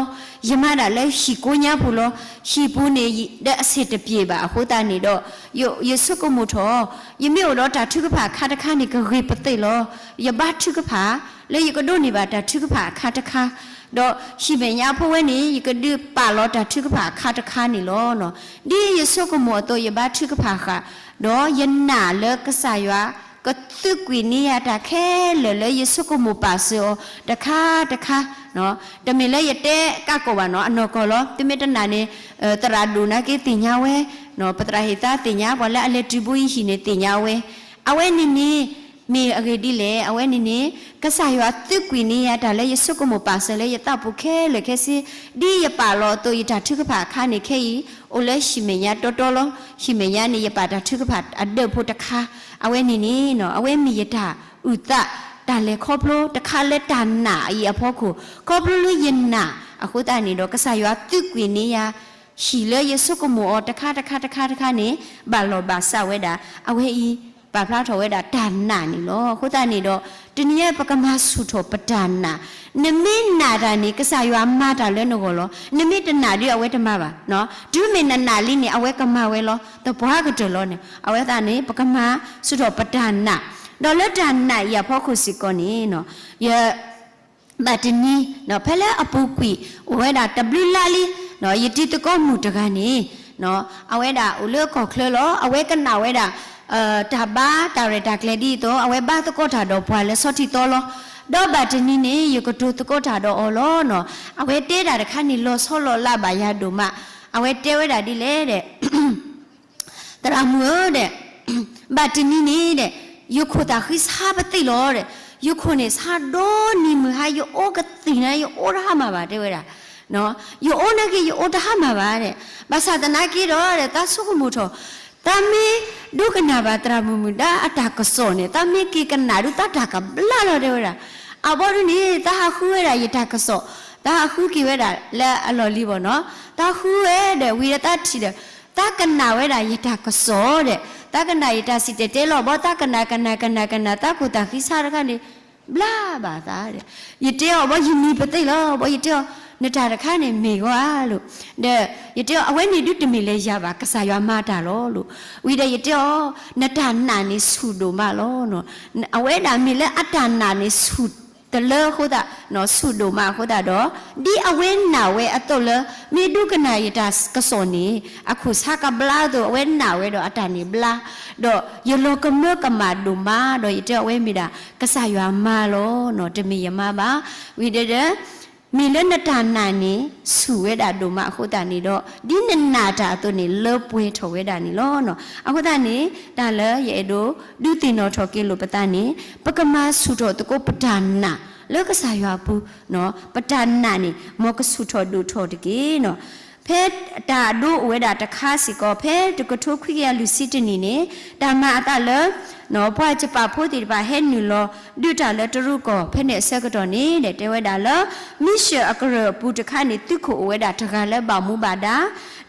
ယမၤဒၣ်လၢဟံၣ်ကိညါပူၤလီၤ. ဟံၣ်ပူၤန့ၣ် ဒီးအဆ့ၣ်တပျ့ၤဘၣ်အဃိသတးန့ၣ်ဒီး, ယဆိကမိၣ်ထီၣ်, ယမ့ၢ်အိၣ်ဒီးတၢ်ထုကဖၣ်အခါတခါန့ၣ် ကဂ့ၤပသ့ၣ်လီၤ. ယဘါထုကဖၣ်, လၢယကဒိးန့ၢ်ဘၣ်တၢ်ထုကဖၣ်အခါတခါ, ဒီးဟံၣ်မဲာ်ညါဖိဝဲန့ၣ် ယကဒုးပာ်လီၤတၢ်ထုကဖၣ်အခါတခါန့ၣ်လီၤ. ဒ်ယဆိကမိၣ်အသိးယဘါထုကဖၣ်ဃာ်, ဒီးယနာ်လၢကစၢ်ယွၤ ကသုးကွံာ်န့ၢ်ယၤတၢ်ခဲလၢာ်လၢယဆိကမိၣ်ပာ်စၢၤအီၤတခါတခါ, တမ့ၢ်လၢယတဲကးကိးဘၣ်နီၤ, အနီၢ်ကီၢ်လီၤ. သုမ့ၢ်တနာ်န့ၣ်, သရၣ်ဒိၣ်နာ်က့သ့ၣ်ညါဝဲ, ပသရၣ်ဟ့ၣ်သါသ့ၣ်ညါ, ပှၤလၢအလဲၤတုၤဘိယဟံၣ်န့ၣ်သ့ၣ်ညါဝဲ, အဝဲန့ၣ်န့ၣ် မ့ၢ်အဂ့ၢ်ဒ်လဲၣ်. အဝဲန့ၣ်န့ၣ် ကစၢ်ယွၤသုးကွံာ်န့ၢ်ယၤတၢ်လၢယဆိကမိၣ်ပာ်စၢၤလၢယသးပူၤခဲလၢာ်ခဲဆ့, ဒ်ယပာ်လီၤအသိး ယတၢ်ထုကဖၣ်အခါန့ၣ်ခဲအံၤ, အိၣ်လၢဟံၣ်မဲာ်ညါတီတီလီၤ. ဟံၣ်မဲာ်ညါန့ၣ် ယပာ်တၢ်ထုကဖၣ်အဒၢးဖိတခါ, အဝဲန့ၣ်န့ၣ် အဝဲမ့ၢ်ယတၢ်အုၣ်သး တၢ်လဲၤခီဖျိတခါလၢတၢ်နာ်အံၤအဖီခိၣ်, ခီဖျိလၢယနာ်အဃိသတးန့ၣ်ဒီး ကစၢ်ယွၤသုးကွံာ်န့ၢ်ယၤ ဟံၣ်လၢယဆိကမိၣ်အီၤတခါတခါတခါတခါန့ၣ် ဘၣ်လီၢ်ဘၣ်စးဝဲဒၣ်, အဝဲအံၤ ပာ်ဖျါထီၣ်ဝဲဒၣ်တၢ်နာ်န့ၣ်လီၤ. အဃိသတးန့ၣ်ဒီး တနံၤညါပကမၤဆူၣ်ထီၣ်ပတၢ်နာ်, နမ့ၢ်နာ်တၢ်န့ၣ် ကစၢ်ယွၤမၤတၢ်လၢနဂီၢ်လီၤ. နမ့ၢ်တနာ်ဒီးအဝဲတမၤဘၣ်, တုၤမ့ၢ်နနာ်လံန့ၣ် အဝဲကမၤဝဲလီၤ, သပှၢ်ကတၢၢ်လီၤန့ၣ်. အဝဲသတးန့ၣ် ပကမၤဆူၣ်ထီၣ်ပတၢ်နာ်, ဒီးလၢတၢ်နာ်အံၤအဖီခိၣ်စ့ၢ်ကီးန့ၣ် ယ ဘၣ်တနံၤ ဖဲလၢအပူၤကွံာ်အိၣ်ဝဲဒၣ်တဘျုးလါလံ, ယတံၤသကိးမုၣ်တဂၤန့ၣ် အဝဲဒၣ်အိၣ်လၢကီၢ်ချၢလီၤ. အဝဲကနၣ်ဝဲဒၣ် တၢ်ဘါတၢ်ရဲၣ်တၢ်ကျဲၤဒ်သိး အဝဲဘါသကိးတၢ်ဒီးပှၤလၢဆီထံသီလီၤ. ဒီးဘၣ်တနံၤန့ၣ် ယကတိၤသကိးတၢ်ဒီးအီၤလီၤ. အဝဲတဲဒၣ်တခါန့ၣ် လီၤဆီလီၤလးဘၣ်ယၤဒိၣ်မး, အဝဲတဲဝဲဒၣ်ဒ်လဲၣ်ဒီး သရၣ်မုၣ်ဧၢဒီး, ဘၣ်တနံၤန့ၣ်ဒီး, ယခိၣ်သးဃံဆါပသ့ၣ်လီၤဒီး, ယခိၣ်န့ၣ်ဆါဒီနံၤမုၢ်ဟါ ယအိၣ်ကသံၣ်နၤ ယအိၣ်တဟါမၢ်ဘၣ် တဲဝဲဒၣ်, ယအိၣ်နာ်က့ ယအိၣ်တဟါမၢ်ဘၣ်ဒီး, ဘၣ်ဆၣ်သနာ်က့ဒီး သးဆိကမိၣ်ထီၣ်, သးမ့ၢ်ဒိကနၣ်ဘၣ်သရၣ်မုၣ်မုၣ်ဒါအတၢ်ကစီၣ်န့ၣ် သးမ့ၢ်က့ၤကနၣ်ဒုးသးတၢ်ကဘျါလီၤ တဲဝဲဒၣ်. အဘီဒုန့ၣ် သးဟးဃုဝဲဒၣ်ယတၢ်ကစီၣ်, သးဟးဃုက့ၤဝဲဒၣ်လၢအလီၢ်လံၤဘၣ်နီၤ, သးဃုဝဲဒီး ဝံၤဒီးသးထံၣ်ဒီး သးကနၣ်ဝဲဒၣ်ယတၢ်ကစီၣ်ဒီး, သးကနၣ်ယတၢ်စံၣ်တဲၤတဲလီၤဘီ, သးကနၣ်ကနၣ်ကနၣ်ကနၣ် သးခိၣ်သးဃံဆါတခါန့ၣ် ဘျါဘၣ်သးဒီး, ယတဲအီၤဘီ ယနံၤပသ့ၣ်လီၤဘီ, ယတဲအီၤ နတၢ်တခါန့ၣ်မ့ၢ်ဂီၤဧါလိၤ, ဒီး ယတဲအီၤ အဝဲန့ၣ်ဒုးတမ့ၢ်လၢယၤဘၣ်, ကစၢ်ယွၤမၤတၢ်လီၤလိၤ, ဝံၤဒီးယတဲအီၤ နတၢ်နာ်န့ၣ်ဆူၣ်ဒိၣ်မးလီၤ. အဝဲဒၣ်မ့ၢ်လၢအတၢ်နာ်န့ၣ်ဆူၣ်တလၢအဃိသတး, ဆူၣ်ဒိၣ်မးအဃိသတးဒီး, ဒ်အဝဲနာ်ဝဲအသိးလၢ မ့ၢ်ဒိကနၣ်ယတၢ်ကစီၣ်န့ၣ် အခိၣ်ဆါကဘျါအသိး အဝဲနာ်ဝဲဒီးအတၢ်န့ၣ်ဘျါ, ဒီးယလီၤကမၢကမၣ်ဒိၣ်မးဒီး ယတဲအဝဲမ့ၢ်ဒၣ် ကစၢ်ယွၤမၤလီၤနီၤ, တမ့ၢ်ယမၤဘၣ်. ဝံၤဒီး မ့ၢ်လၢနတၢ်နာ်န့ၣ် ဆူၣ်ဝဲဒၣ်ဒိၣ်မးအဃိသတးန့ၣ်ဒီး, ဒ်နနာ်တၢ်အသိးန့ၣ် လၢပှဲၤထီၣ်ဝဲဒၣ်န့ၣ်လီၤ. အဃိသတးန့ၣ် တၢ်လၢယအဲၣ်ဒိးဒုးသ့ၣ်နီၣ်ထီၣ်က့ၤလိာ်ပသးန့ၣ်, ပကမၤဆူၣ်ထီၣ်သကိးပတၢ်နာ်လၢကစၢ်ယွၤအပူၤ, ပတၢ်နာ်န့ၣ် မ်ကဆူၣ်ထီၣ်ဒိၣ်ထီၣ်တက့ၢ်နီၤ. ဖဲတၢ်အဒိအိၣ်ဝဲဒၣ်တခါစ့ၢ်ကီး ဖဲတကထိခွံကယၤလွံၢ်ဆံတနံၣ်န့ၣ်, တၢ်မၤအသးလၢ ပှၤကပာ်ဖိသ့ၣ်တဖၣ်ဟဲနုာ်လီၤဒုးတၢ်လၢတရူးကီၢ် ဖဲန့ၣ်အဆၢကတီၢ်န့ၣ် တဲဝဲဒၣ်လၢ မံၤၡၢၣ်အကရၢၢ်အပူၤတခါန့ၣ် သုးခိၣ်အိၣ်ဝဲဒၣ်တဂၤလၢဘၣ်မူဘၣ်ဒါ,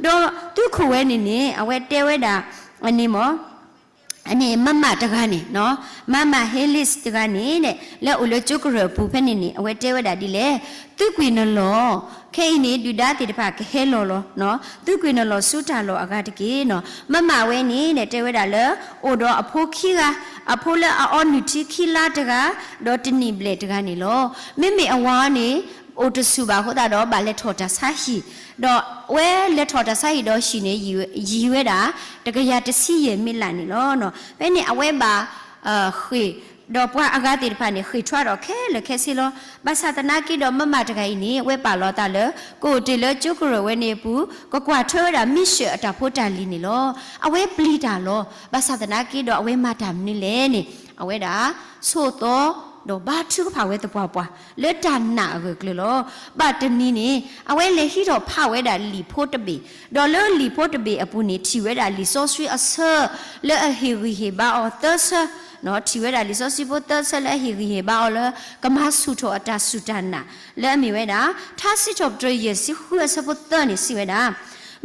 ဒီးသုးခိၣ်ဝဲန့ၣ်န့ၣ် အဝဲတဲဝဲဒၣ် အန့ၣ်မ့ၢ် အန့ၣ် မမတဂၤန့ၣ်, မမ Hayes တဂၤန့ၣ် လၢအအိၣ်လၢကၠိကရၢၢ်အပူၤဖဲန့ၣ်န့ၣ် အဝဲတဲဝဲဒၣ်ဒ်လဲၣ်, သုးကွံာ်နလီၢ်, ခဲအံၤန့ၣ် ဒုၣ်ဒါသ့ၣ်တဖၣ်ကဟဲလီၤလီၤ, သုးကွံာ်နလီၢ်ဆူတၢ်လီၢ်အဂၤတက့ၢ်နီၤ. မမဝဲန့ၣ် တဲဝဲဒၣ်လၢ အိၣ်ဒီးအဖိခံဂၤ, အဖိလၢအအီနုၢ်ထံခံလါတဂၤ, ဒီးတနံၣ်ဘျဲၣ်တဂၤန့ၣ်လီၤ. မ့မ့ၢ်အဝၤန့ၣ် အိၣ်တဆူၣ်ဘၣ်အဃိသတးဒီး ဘၣ်လဲၤထီၣ်တၢ်ဆါဟံၣ်, ဒီးအဝဲလဲၤထီၣ်တၢ်ဆါဟံၣ်ဒီးဟံၣ်န့ၣ် ယံၤဝဲဒၣ် တကယၤတဆံယဲၢ်မံးလးန့ၣ်လီၤ. ဖဲန့ၣ်အဝဲဘၣ် ဃ့ၢ်, ဒီးပှၤအဂၤသ့ၣ်တဖၣ်န့ၣ် ဃ့ၢ်ထွါထီၣ်ခဲလၢာ်ခဲဆ့လီၤ. ဘၣ်ဆၣ်သနာ်က့ဒီး မမတဂၤအံၤန့ၣ် အဝဲပာ်လီၤအသးလၢ ကအိၣ်တ့ၢ်လၢကၠိကရၢၢ်ဝဲန့ၣ်အပူၤ ကကွၢ်ထွဲဝဲဒၣ်မံၤစၢၤအတၢ်ဖိတၢ်လံၤန့ၣ်လီၤ. အဝဲပျံၤတၢ်လီၤ. ဘၣ်ဆၣ်သနာ်က့ဒီး အဝဲမၤတၢ်မနုၤလဲၣ်န့ၣ် အဝဲဒၣ် ဆိးသီ ဒီးဘါထုကဖၣ်ဝဲသပှၢ်ပှၢ် လၢတၢ်နာ်အဂၢၢ်ကျၢၤလီၤ. ဘၣ်တနံၤန့ၣ် အဝဲလဲၤဟံးထီၣ်ဖးဝဲဒၣ်လံာ်ဖိတဘ့ၣ်, ဒီးလၢလံာ်ဖိတဘ့ၣ်အပူၤန့ၣ် ထံၣ်ဝဲဒၣ်လံာ်စီဆှံအဆၢ လၢအဟ့ၣ်ဂံၢ်ဟ့ၣ်ဘါအီၤသၢဆၢ, ထံၣ်ဝဲဒၣ်လံာ်စီဆှံဖိသၢဆၢလၢအဟ့ၣ်ဂံၢ်ဟ့ၣ်ဘါအီၤလၢ ကမၤဆူၣ်ထီၣ်အတၢ်စူၢ်တၢ်နာ် လၢအမ့ၢ်ဝဲဒၣ် ထါစံးထီၣ်ပတြၢၤယဲၢ်ဆံဃုအဆၢဖိသၢန့ၣ် စံးဝဲဒၣ်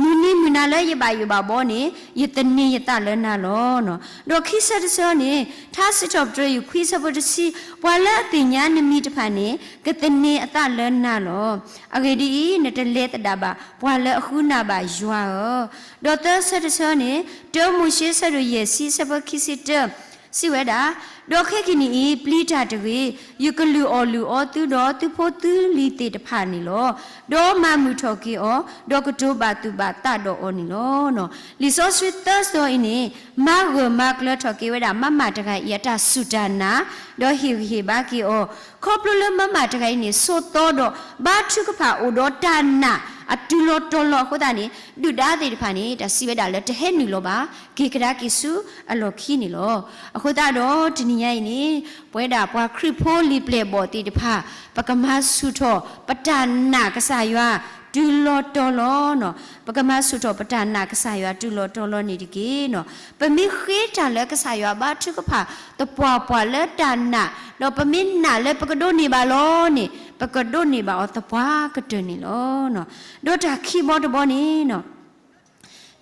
မုၢ်နံၤမုၢ်နၤလၢယဘၣ်ယိၣ်ဘၣ်ဘီန့ၣ် ယသန့ၤယသးလၢနၤလီၤ. ဒီးခံဆၢတဆၢန့ၣ် ထါစံးထီၣ်ပတြၢၤယုၢ်ခွံဆၢဖိတဆံ, ပှၤလၢအသ့ၣ်ညါနမံၤတဖၣ်န့ၣ် ကသန့ၤအသးလၢနၤလီၤ. အဂ့ၢ်ဒ်အံၤ, နတလဲၤသဒၣ်ဘၣ် ပှၤလၢအဃုနၤဘၣ်ယွၤဧၢ. ဒီးသၢဆၢတဆၢန့ၣ် တၢမိၤၡ့ဆၢဒိၣ်ယဲၢ်ဆံဆၢဖိခံဆံတၢ စံးဝဲဒၣ်, ဒီးခဲကနံၣ်အံၤ ပျံၤတၢ်တဂ့ၤ, ယကလုၢ်အီၣ်လုၢ်အီသုဒီးသုဖိသုလံၤသ့ၣ်တဖၣ်န့ၣ်လီၤ. ဒီးမၤမုာ်ထီၣ်က့ၤအီၤ, ဒီးကတိၤဘၣ်သူၣ်ဘၣ်သးဒီးအီၤန့ၣ်လီၤ. လံာ်စီဆှံသၢစီအံၤန့ၣ် မၤဂၢၢ်မၤကျၢၤထီၣ်က့ၤဝဲဒၣ် မမတဂၤအံၤအတၢ်စူၢ်တၢ်နာ်, ဒီးဟ့ၣ်ဂံၢ်ဟ့ၣ်ဘါက့ၤအီၤ, ခီဖျိလၢမမတဂၤအံၤန့ၣ် ဆိးသီဒီး ဘါထုကဖၣ်အိၣ်ဒီးတၢ်နာ်အတုၤလီၤတီၤလီၤအဃိသတးန့ၣ် ဒုၣ်ဒါသ့ၣ်တဖၣ်န့ၣ် တၢ်စံးဝဲဒၣ်လၢတဟဲနုာ်လီၤဘၣ်, က့ၤကဒါက့ၤဆူအလီၢ်ခံန့ၣ်လီၤ. အဃိသတးဒီး တနံၤညါအံၤန့ၣ် ပဝဲဒၣ်ပှၤခရံာ်ဖိလံာ်ပျဲၢ်ဘီၣ်သ့ၣ်တဖၣ် ပကမၤဆူၣ်ထီၣ်ပတၢ်နာ်ကစၢ်ယွၤ တုၤလီၤတီၤလီၤ, ပကမၤဆူၣ်ထီၣ်ပတၢ်နာ်ကစၢ်ယွၤတုၤလီၤတီၤလီၤန့ၣ်တက့ၢ်. ပမ့ၢ်ဃ့တၢ်လၢကစၢ်ယွၤဘါထုကဖၣ်သပှၢ်ပှၢ်လၢတၢ်နာ်, ဒီးပမ့ၢ်နာ်လၢပကဒိးန့ၢ်ဘၣ်လီၤန့ၣ် ပကဒိးန့ၢ်ဘၣ်အီၤသပှၢ်ကတၢၢ်န့ၣ်လီၤ. ဒီးတၢ်ခံဘီတဘီန့ၣ်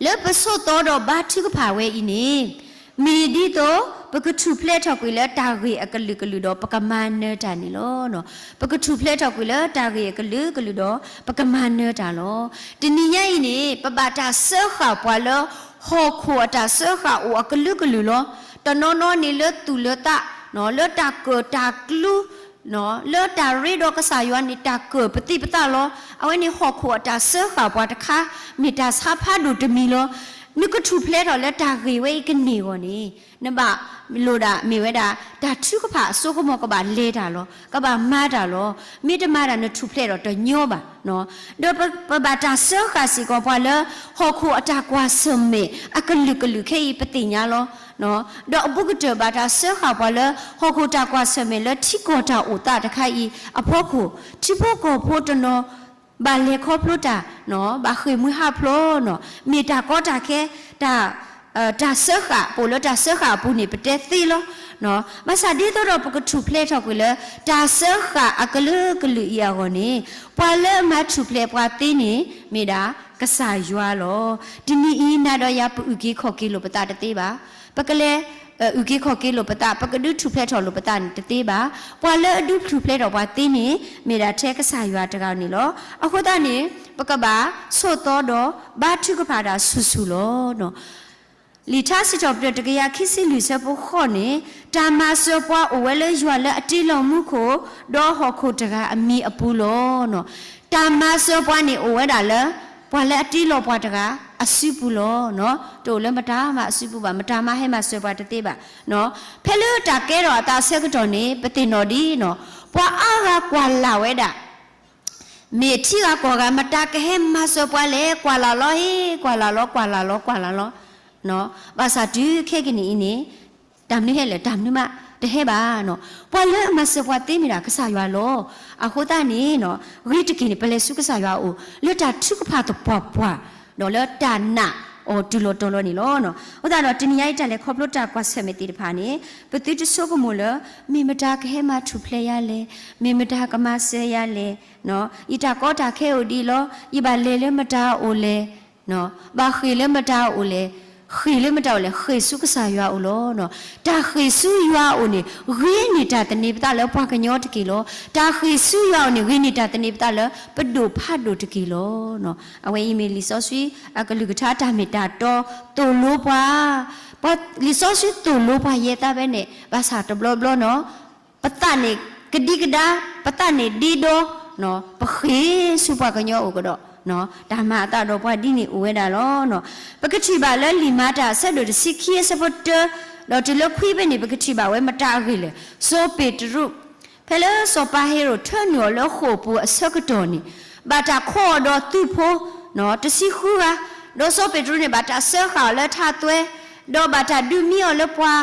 လၢပဆိးသီဒီးဘါထုကဖၣ်ဝဲအံၤန့ၣ် မ့ၢ်ဒ်သိး ပကထူၣ်ဖျဲးထီၣ်ကွံာ်လၢတၢ်ဂ့ၢ်အကလုာ်ကလုာ်ဒီး ပကမၤနၢၤတၢ်န့ၣ်လီၤ. ပကထူၣ်ဖျဲးထီၣ်ကွံာ်လၢတၢ်ဂ့ၢ်အကလုာ်ကလုာ်ဒီး ပကမၤနၢၤတၢ်လီၤ. တနံၤညါအံၤန့ၣ် ပဘၣ်တၢ်စၢဃာ်ပှၤလၢ ဟီၣ်ခိၣ်အတၢ်စၢဃာ်အိၣ်အကလုာ်ကလုာ်လီၤ. တနီၤနီၤန့ၣ်လၢသူၣ်လၢသး, လၢတၢ်ကၢၣ်တၢ်ကျူ လၢတၢ်ရ့ဒီးကစၢ်ယွၤန့ၣ် တၢ်ကၢၣ်ပသံးပသးလီၤ. အဝဲန့ၣ်ဟီၣ်ခိၣ်အတၢ်စၢဃာ်ပှၤတခါ မ့ၢ်တၢ်ဆါဖးဒိၣ်တမံၤလီၤ. နကထူၣ်ဖျဲးထီၣ်လၢတၢ်ဂ့ၢ်ဝဲအံၤကန့ၢ်အဂီၢ်န့ၣ် နဘၣ်လိၣ်ဒၣ်မ့ၢ်ဝဲဒၣ် တၢ်ထုကဖၣ်အစိကမီၤကဘၣ်လဲၤတၢ်လီၤ. ကဘၣ်မၤတၢ်လီၤ. မ့ၢ်တမၤတၢ်နထူၣ်ဖျဲးဒီးတညီဘၣ်. ဒီးပဘၣ်တၢ်စၢဃာ်စ့ၢ်ကီးပှၤလၢ ဟီၣ်ခိၣ်အတၢ်ကွၢ်ဆၢၣ်မဲာ်အကလုာ်ကလုာ်ခဲအံၤပသ့ၣ်ညါလီၤ. ဒီးအဘူးကတၢၢ်ဘၣ်တၢ်စၢဃာ်ပှၤလၢ ဟီၣ်ခိၣ်တၢ်ကွၢ်ဆၢၣ်မဲာ်လၢထံကီၢ်တၢ်အိၣ်သးတခါအံၤအဖီခိၣ် ထံဖိကီၢ်ဖိတနီၤ ဘၣ်လဲၤခီဖျိတၢ်, ဘၣ်ဃ့ၢ်မှံဟးဖျိး, မ့ၢ်တၢ်ကီတၢ်ခဲ, တၢ်, တၢ်စၢဃာ် ပအိၣ်လၢတၢ်စၢဃာ်အပူၤန့ၣ် ပတဲသ့လီၤ. ဘၣ်ဆၣ်ဒ်သိးဒီးပကထူၣ်ဖျဲးထီၣ်ကွံာ်လၢ တၢ်စၢဃာ်အကလုာ်ကလုာ်အံၤအဂီၢ်န့ၣ် ပှၤလၢအမၤထူၣ်ဖျဲးပှၤသ့န့ၣ် မ့ၢ်ဒၣ်ကစၢ်ယွၤလီၤ. တနံၤအံၤနၤဒီးယၤပအုၣ်က့ၤခီၣ်က့ၤလိာ်ပသးတသ့ဘၣ်. ပကလဲၤ အုၣ်က့ၤခီၣ်က့ၤလိာ်ပသး, ပကဒုးထူၣ်ဖျဲးထီၣ်လိာ်ပသးန့ၣ်တသ့ဘၣ်. ပှၤလၢအဒုးထူၣ်ဖျဲးထီၣ်ပှၤသ့န့ၣ် မ့ၢ်ဒၣ်ထဲကစၢ်ယွၤတဂၤန့ၣ်လီၤ. အဃိသတးန့ၣ် ပကဘၣ်ဆိးသီဒီးဘါထုကဖၣ်တၢ်ဆူၣ်ဆူၣ်လီၤ. လံာ်ထါစံးထီၣ်ပတြၢၤတကယၤခံဆံလွံၢ်ဆၢဖိဃိးန့ၣ် တၢ်မၤစၢၤပှၤအိၣ်ဝဲလၢယွၤလၢအတ့လီၤမူခိၣ် ဒီးဟီၣ်ခိၣ်တဂၤအမံၤအပူၤလီၤ. တၢ်မၤစၢၤပှၤန့ၣ်အိၣ်ဝဲဒၣ်လၢ ပှၤလၢအတ့လီၤပှၤတဂၤအစုပူၤလီၤ. တအိၣ်လၢမတၤမၤအစုပူၤဘၣ်, မတၤမၤဟဲမၤစၢၤပှၤတသ့ဘၣ်. ဖဲလၢတၢ်ကဲထီၣ်အသးအဆၢကတီၢ်န့ၣ် ပသ့ၣ်နီၣ်ဒ်နီၤ, ပှၤအါဂၤကွၢ်လၢ်ဝဲဒၣ် မ့ၢ်ထံဂၤကီၢ်ဂၤ မတၤကဟဲမၤစၢၤပှၤလဲၣ်, ကွၢ်လၢ်လီၤဟ့, ကွၢ်လၢ်လီၤ, ကွၢ်လၢ်လီၤ, ကွၢ်လၢ်လီၤ. ဘၣ်ဆၣ်တုၤခဲကနံၣ်အံၤန့ၣ် တၢ်မနုၤဟဲလၢာ်, တၢ်မနုၤမးတဟဲဘၣ်နီၤ. ပှၤလၢအမၤစၢၤပှၤသ့မ့ၢ်ဒၣ်ကစၢ်ယွၤလီၤ. အဃိသတးန့ၣ်နီၤ, ဂ့ၤတက့ၢ်န့ၣ် ပလဲၤဆူကစၢ်ယွၤအအိၣ် လၢတၢ်ထုကဖၣ်သပှၢ်ပှၢ်, ဒီးလၢတၢ်နာ်အီၤတုၤလီၤတီၤလီၤန့ၣ်လီၤ. အဃိသတးဒီး တနံၤညါအံၤ တၢ်လဲၤခီဖျိတၢ်ကွၢ်ဆၢၣ်မဲာ်သ့ၣ်တဖၣ်န့ၣ် ပသုတဆိကမိၣ်လၢ မ့ၢ်မတၤကဟဲမၤထူၣ်ဖျဲးယၤလဲၣ်, မ့ၢ်မတၤကမၤစၢၤယၤလဲၣ်, ယတၢ်ကီတၢ်ခဲအိၣ်ဒ်အံၤလီၤ, ယဘၣ်လဲၤလၢမတၤအအိၣ်လဲၣ်, ဘၣ်ဃ့ၢ်လၢမတၤအအိၣ်လဲၣ်, ဃ့ၢ်လၢမတၤအအိၣ်လဲၣ်, ဃ့ၢ်ဆူကစၢ်ယွၤအအိၣ်လီၤ. တၢ်ဃ့ၢ်ဆူယွၤအအိၣ်န့ၣ် ဂ့ၤန့ၢ်တၢ်သန့ၤပသးလၢပှၤကညီတက့ၢ်လီၤ. တၢ်ဃ့ၢ်ဆူယွၤအအိၣ်န့ၣ် ဂ့ၤန့ၢ်တၢ်သန့ၤပသးလၢပဒိၣ်ဖးဒိၣ်တက့ၢ်လီၤ. အဝဲအံၤမ့ၢ်လံာ်စီဆှံအကလုၢ်ကထါတၢ်မ့ၢ်တၢ်တီသိၣ်လိပှၤ, ပှၤလံာ်စီဆှံသိၣ်လိပှၤယဲၢ်သးဖဲန့ၣ် ဘၣ်ဆၣ်တဘျီဘျီနီၤ ပသးန့ၣ်ကဒံကဒါ, ပသးန့ၣ်ဒ့ဒီ, ပဃ့ၢ်ဆူပှၤကညီအိၣ်ကဒီး, တၢ်မၤအသးဒီးပှၤဒ်န့ၣ်အိၣ်ဝဲဒၣ်လီၤ. ပကထံၣ်ဘၣ်လၢလံာ်မၤတၢ်အဆၢဒိၣ်တဆံခံအဆၢဖိတၢ, ဒီးတုၤလၢခွံဖဲန့ၣ် ပကထံၣ်ဘၣ်ဝဲမတၤအဂ့ၢ်လဲၣ်. စီၤပ့းတရူး ဖဲလၢစီၤပၤဟ့ၤရိာ်ထၢနုာ်အီၤလၢဃိာ်ပူၤအဆၢကတီၢ်န့ၣ်, ဘၣ်တၢ်ခိးအီၤဒီးသုးဖိ တဆံဃုဂၤ, ဒီးစီၤပ့းတရူးန့ၣ် ဘၣ်တၢ်စၢဃာ်အီၤလၢထးသွဲ, ဒီးဘၣ်တၢ်ဒုးမံအီၤလၢပှၤ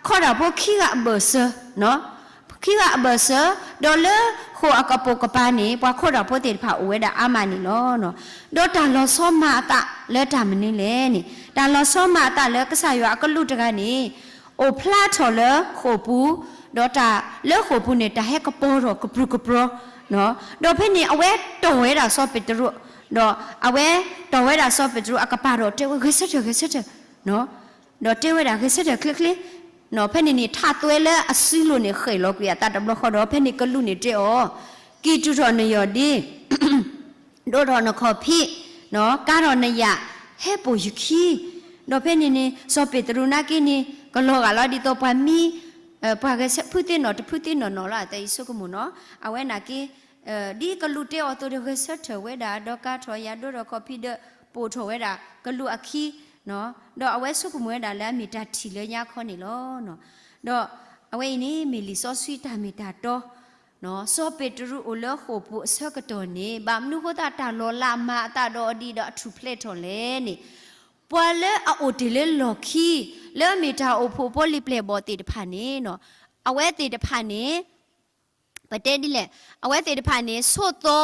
ခီတၢ်ဖိခံဂၤအဘၢၣ်စၢၤ ခံဂၤအဘၢၣ်စၢၤ, ဒီးလၢဃိာ်အကပိာ်ကပၤန့ၣ် ပှၤခီတၢ်ဖိသ့ၣ်တဖၣ်အိၣ်ဝဲဒၣ်အါမးန့ၣ်လီၤ. ဒီးတၢ်လီၤဆီမၤအသးလၢတၢ်မနုၤလဲၣ်န့ၣ်, တၢ်လီၤဆီမၤအသးလၢကစၢ်ယွၤအကလူးတဂၤန့ၣ် အိၣ်ဖျါထီၣ်လၢဃိာ်ပူၤ, ဒီးတၢ်လၢဃိာ်ပူၤန့ၣ် တၢ်ဟဲကပီၤထီၣ်ကပြုၢ်ကပြီၤ, ဒီးဖဲန့ၣ်အဝဲတီၢ်ဝဲဒၣ်စီၤပ့းတရူး, ဒီးအဝဲတီၢ်ဝဲဒၣ်စီၤပ့းတရူးအကပၤဒီးတဲဝဲ ဂဲၤဆၢထၢၣ် ဂဲၤဆၢထၢၣ်, ဒီးတဲဝဲဒၣ် ဂဲၤဆၢထၢၣ်ချ့ချ့, ဖဲန့ၣ်န့ၣ် ထးသွဲလၢအစုလိၤန့ၣ် ဃဲးလီၤကွံာ်အသးတဘျီဃီဒီး ဖဲန့ၣ်ကလူးန့ၣ်တဲအီၤ, ကံၢ်တူာ်ထီၣ်နယီၢ်ဒ့ ဒိးထီၣ်နခီၣ်ဖံး, ကါထီၣ်နယာ်, ဟဲပိာ်ယခံ, ဒီးဖဲန့ၣ်န့ၣ် စီၤပ့းတရူးနာ်က့န့ၣ် ကလီၤဂာ်လီၤဒ်သိးပှၤမံ ပှၤဂဲၤဆၢ ဖုသ့ၣ်နီၣ်တဖုသ့ၣ်နီၣ်နီၣ်လီၤ အသးယဆိကမိၣ်နီၤ, အဝဲနာ်က့ ဒ်ကလူးတဲအီၤအသိးဒီး ဂဲၤဆၢထၢၣ်ဝဲဒၣ် ဒီးကါထီၣ်ယာ်ဒိးထီၣ်ခီၣ်ဖံးဒီး ပိာ်ထီၣ်ဝဲဒၣ်ကလူးအခံ, ဒီးအဝဲဆိကမိၣ်ဝဲဒၣ်လၢအမ့ၢ်တၢ်ထံၣ်လၢညါခီန့ၣ်လီၤ. ဒီးအဝဲအံၤန့ၣ် မ့ၢ်လံာ်စီဆှံတၢ်မ့ၢ်တၢ်တီ စီၤပ့းတရူးအိၣ်လၢဃိာ်ပူၤအဆၢကတီၢ်န့ၣ် ဘၣ်မနုၤဃိသတးတၢ်လီၤလးမၤအသးဒီးအီၤဒ်ဒီးအထူၣ်ဖျဲးထီၣ်လဲၣ်န့ၣ်, ပှၤလၢအအိၣ်တ့ၢ်လၢလီၢ်ခံ လၢအမ့ၢ်တၢ်အိၣ်ဖှိၣ်ဖိလံာ်ပျဲၢ်ဘီၣ်သ့ၣ်တဖၣ်န့ၣ်, အဝဲသ့ၣ်တဖၣ်န့ၣ် ပတဲဒ်လဲၣ်, အဝဲသ့ၣ်တဖၣ်န့ၣ် ဆိးသီ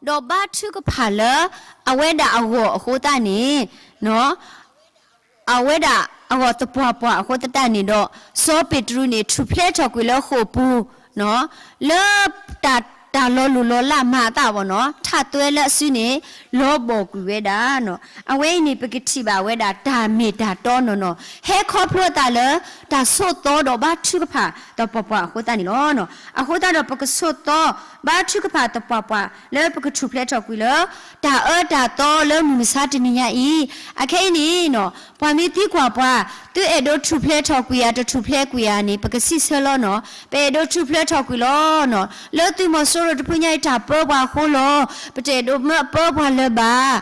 ဒီးဘါထုကဖၣ်လၢ အဝဲဒၣ်အဂီၢ်အဃိသတးန့ၣ် အဝဲဒၣ်အဂီၢ်သပှၢ်ပှၢ်အဃိသတးန့ၣ်ဒီး စီၤပ့းတရူးန့ၣ် ထူၣ်ဖျဲးထီၣ်ကွံာ်လၢဃိာ်ပူၤ, လၢ တၢ် တၢ်လီၤလိၢ်လီၤလးမၤအသးဘၣ်နီၤ ထးသွဲလၢအစုန့ၣ် လီၤဘီၣ်ကွံာ်ဝဲဒၣ်နီၤ. အဝဲအံၤန့ၣ် ပကထံၣ်ဘၣ်ဝဲဒၣ်တၢ်မ့ၢ်တၢ်တီနီၤနီၤ ဟဲခီဖျိအသးလၢ တၢ်ဆိးသီဒီးဘါထုကဖၣ်သပှၢ်ပှၢ်အဃိသတးန့ၣ်လီၤ. အဃိသတးဒီးပကဆိးသီ ဘါထုကဖၣ်သပှၢ်ပှၢ်လၢပကထူၣ်ဖျဲးထီၣ်ကွံာ်လၢ တၢ်အၢတၢ်သီလၢမုၢ်မဆါတနံၤညါအံၤ, အခဲအံၤန့ၣ်နီၤ ပှၤမ့ၢ်သံကွၢ်ပှၤ သုအဲၣ်ဒိးထူၣ်ဖျဲးထီၣ်ကွံာ်ဧါ တထူၣ်ဖျဲးကွံာ်ဧါန့ၣ် ပကစံးဆၢလီၤနီၤ ပအဲၣ်ဒိးထူၣ်ဖျဲးထီၣ်ကွံာ်လီၤနီၤ. လၢသုးမီၤစိရိၤတဖုညါအံၤ တၢ်ပၢပှၤအဃိလီၤ. ပတအဲၣ်ဒိးမၢအပၢပှၤလၢၤဘၣ်.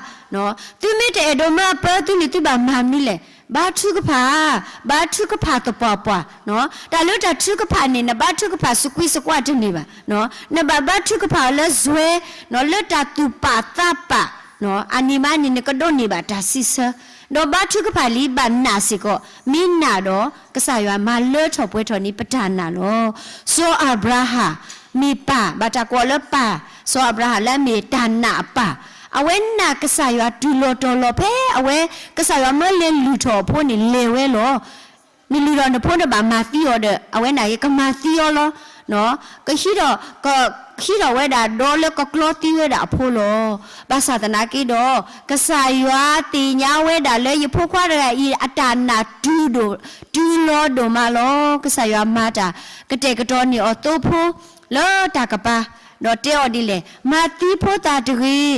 သုမ့ၢ်တအဲၣ်ဒိးမၢအပၢသုန့ၣ် သုဘၣ်မၤမနုၤလဲၣ်. ဘါထုကဖၣ်, ဘါထုကဖၣ်သပှၢ်ပှၢ်, တၢ်လၢတၢ်ထုကဖၣ်န့ၣ် နဘါထုကဖၣ်စကွံစကွၢ်တန့ၢ်ဘၣ်. နဘၣ်ဘါထုကဖၣ်အီၤလၢစွဲ, လၢတၢ်သူၣ်ပာ်သးပာ်, အန့ၣ်မးန့ၣ် နကဒိးန့ၢ်ဘၣ်တၢ်စံးဆၢ, ဒီးဘါထုကဖၣ်လံ ဘၣ်နာ်စ့ၢ်ကီး, မ့ၢ်နာ်ဒီး ကစၢ်ယွၤမၤလၢထီၣ်ပှဲၤထီၣ်န့ၣ် ပတၢ်နာ်လီၤ. စီၤအၤဘြၤဟၣ် မ့ၢ်ပၢ်, ဘၣ်တၢ်ကိးအီၤလၢပၢ်, စီၤအၤဘြၤဟၣ်လၢအမ့ၢ်တၢ်နာ်အပၢ်, အဝဲနာ်ကစၢ်ယွၤတုၤလီၤတီၤလီၤ ဖဲအဝဲ ကစၢ်ယွၤမၢလဲၤလုၢ်ထီၣ်အဖိန့ၣ် လဲၤဝဲလီၤ. နလုၢ်ထီၣ်နဖိနဘၣ်မၤသံအီၤဒီး အဝဲနာ်က့ကမၤသံအီၤလီၤ. ကဟံးထီၣ် ကဟံးထီၣ်ဝဲဒၣ်ဒီလၢကကျီသံဝဲဒၣ်အဖိလီၤ. ဘၣ်ဆၣ်သနာ်က့ဒီး ကစၢ်ယွၤသ့ၣ်ညါဝဲဒၣ်လၢယဖိခွါတဂၤအံၤ အတၢ်နာ်တုၤဒိၣ်, တုၤလီၤဒိၣ်မးလီၤ. ကစၢ်ယွၤမၤတၢ်ကတဲာ်ကတီၤန့ၢ်အီၤသိဖိ လၢတၢ်ကပၤ, ဒီးတဲအီၤဒ်လဲၣ်, မၤသံဖိသၣ်တဂ့ၤ,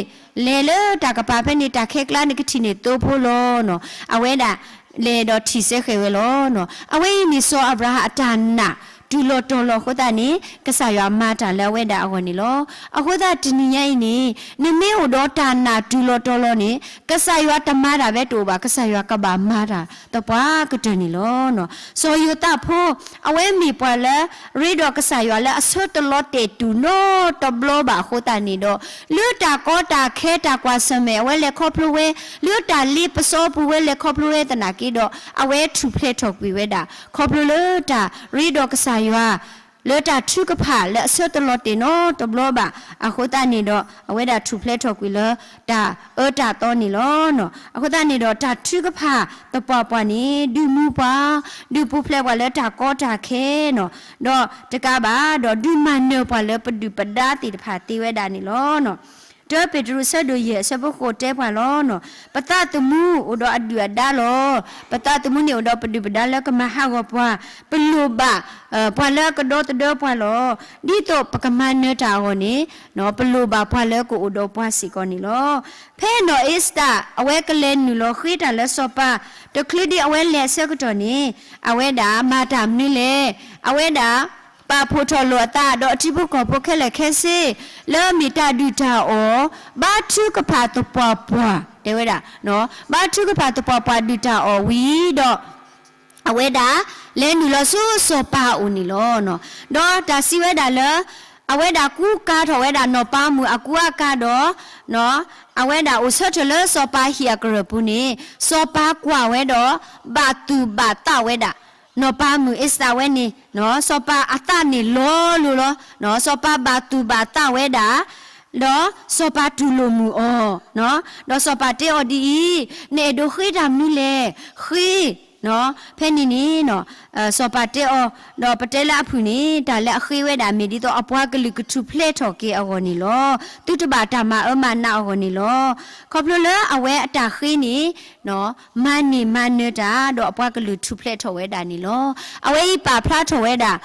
လဲၤလၢတၢ်ကပၤဖဲန့ၣ် တၢ်ခဲကျါနကထံၣ်န့ၢ်သိဖိလီၤနီၤ. အဝဲဒၣ်လဲၤဒီးထံၣ်စဲဃဲၤဝဲလီၤနီၤ. အဝဲအံၤန့ၣ်စီၤအၤဘြၤဟၣ်အတၢ်နာ်တုၤလီၤတီၤလီၤအဃိသတးန့ၣ် ကစၢ်ယွၤမၤတၢ်လၢအဝဲဒၣ်အဂီၢ်န့ၣ်လီၤ. အဃိသတးတနံၤညါအံၤန့ၣ် နမ့ၢ်အိၣ်ဒီးတၢ်နာ်တုၤလီၤတီၤလီၤန့ၣ် ကစၢ်ယွၤတမၤတၢ်ဘၣ်တအိၣ်ဘၣ်, ကစၢ်ယွၤကဘၣ်မၤတၢ်သပှၢ်ကတၢၢ်န့ၣ်လီၤ. စီၤယိၤသးဖိ အဝဲမ့ၢ်ပှၤလၢ ရ့ဒီးကစၢ်ယွၤလၢအဆၢတလီၤတဲာ်တုၤနီတဘျီဘၣ်အဃိသတးန့ၣ်ဒီး လၢတၢ်ကီတၢ်ခဲတၢ်ကွၢ်ဆၢၣ်မဲာ်အဝဲလဲၤခီဖျိဝဲ, လၢတၢ်လ့ပစီပူၤဝဲလဲၤခီဖျိဝဲသနာ်က့ဒီး အဝဲထူၣ်ဖျဲးထီၣ်ကွံာ်ဝဲဒၣ် ခီဖျိလၢတၢ်ရ့ဒီးကစၢ်ယွၤ လၢတၢ်ထုကဖၣ်လၢအဆၢတလီၤတဲာ်နီတဘျီဘၣ်အဃိသတးန့ၣ်ဒီး အဝဲဒၣ်ထူၣ်ဖျဲးထီၣ်ကွံာ်လၢတၢ်အၢတၢ်သီန့ၣ်လီၤ. အဃိသတးန့ၣ်ဒီး တၢ်ထုကဖၣ်သပှၢ်ပှၢ်န့ၣ် ဒုးမူပှၤ, ဒုးပူၤဖျဲးပှၤလၢတၢ်ကီတၢ်ခဲနီၤ, ဒီးတကးဘၣ် ဒီးဒုးမၤနၢၤပှၤလၢပဒုၣ်ပဒါသ့ၣ်တဖၣ်သ့ဝဲဒၣ်န့ၣ်လီၤ. တၢပ့းတရူးအဆၢဒိၣ်ယဲၢ်အဆၢဖိဃိးတဲပှၤလီၤ. ပသးသမူအိၣ်ဒီးအဒုၣ်အဒါလီၤ. ပသးသမူန့ၣ်အိၣ်ဒီးပဒုၣ်ပဒါလၢကမၤဟးဂီၤပှၤ, ပလိၣ်ဘၣ် ပှၤလၢအကဒီသဒၢပှၤလီၤ. ဒ်သိးပကမၤနၢၤတၢ်အဂီၢ်န့ၣ် ပလိၣ်ဘၣ်ပှၤလၢကအိၣ်ဒီးပှၤစ့ၢ်ကီးန့ၣ်လီၤ. ဖဲနီၢ်အ့စတၢၣ် အဝဲကလဲၤနုာ်လီၤဃ့တၢ်လၢစီၤပၤ တချုးဒံးအဝဲလဲၤအဆၢကတီၢ်န့ၣ် အဝဲဒၣ်မၤတၢ်မနုၤလဲၣ်. အဝဲဒၣ် ပာ်ဖှိၣ်ထီၣ်လိာ်အသးဒီးအထံဖိကီၢ်ဖိခဲလၢာ်ခဲဆ့ လၢအမ့ၢ်တၢ်ဒုၣ်တၢ်အီၣ် ဘါထုကဖၣ်သပှၢ်ပှၢ် တဲဝဲဒၣ်, ဘါထုကဖၣ်သပှၢ်ပှၢ်ဒုၣ်တၢ်အီၣ်ဝံၤဒီး အဝဲဒၣ် လဲၤနုာ်လီၤဆူစီၤပၤအအိၣ်န့ၣ်လီၤ. ဒီးတၢ်စံးဝဲဒၣ်လၢ အဝဲဒၣ်ကူကၤထီၣ်ဝဲဒၣ်နီၢ်ပၤမုၣ်အကူအကၤဒီး အဝဲဒၣ်အိၣ်ဆၢထၢၣ်လၢစီၤပၤဟံၣ်အကရၢၢ်ပူၤန့ၣ် စီၤပၤကွၢ်ဝဲဒီး ဘၣ်သူၣ်ဘၣ်သးဝဲဒၣ် နီၢ်ပၤမုၣ်အ့ၤစတၢ်ဝဲန့ၣ် စီၤပၤအသးန့ၣ်လီၤလိၤလီၤ. စီၤပၤဘၣ်သူၣ်ဘၣ်သးဝဲဒၣ် ဒီးစီၤပၤတူၢ်လိာ်မုာ်အီၤ, ဒီးစီၤပၤတဲအီၤဒ်အံၤ, နအဲၣ်ဒိးဃ့တၢ်မနုၤလဲၣ်, ဃ့ ဖဲန့ၣ်န့ၣ် စီၤပၤတဲအီၤ, ဒီးပတဲလၢအဖုၣ်န့ၣ် တၢ်လၢအဃ့ဝဲဒၣ်မ့ၢ်ဒ်သိးအပှၤကလုာ်ကထူၣ်ဖျဲးထီၣ်က့ၤအဂီၢ်န့ၣ်လီၤ. သုတဘၣ်တၢ်မၤအၢမၤနးအဂီၢ်န့ၣ်လီၤ. ခီဖျိလၢအဝဲအတၢ်ဃ့န့ၣ် မၤန့ၢ်မၤနၢၤတၢ် ဒီးအပှၤကလုာ်ထူၣ်ဖျဲးထီၣ်ဝဲဒၣ်န့ၣ်လီၤ. အဝဲအံၤပာ်ဖျါထီၣ်ဝဲဒၣ်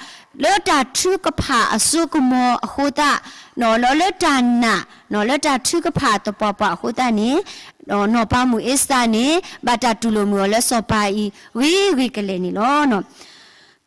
လၢတၢ်ထုကဖၣ်အစိကမီၤအဃိသတး လၢတၢ်နာ် လၢတၢ်ထုကဖၣ်သပှၢ်ပှၢ်အဃိသတးန့ၣ် နီၢ်ပၤမုၣ်အ့ၤစတၢ်န့ၣ် ဘၣ်တၢ်တူၢ်လိာ်မုာ်အီၤလၢစီၤပၤအံၤ ဂ့ၤဂ့ၤကလဲာ်န့ၣ်လီၤ.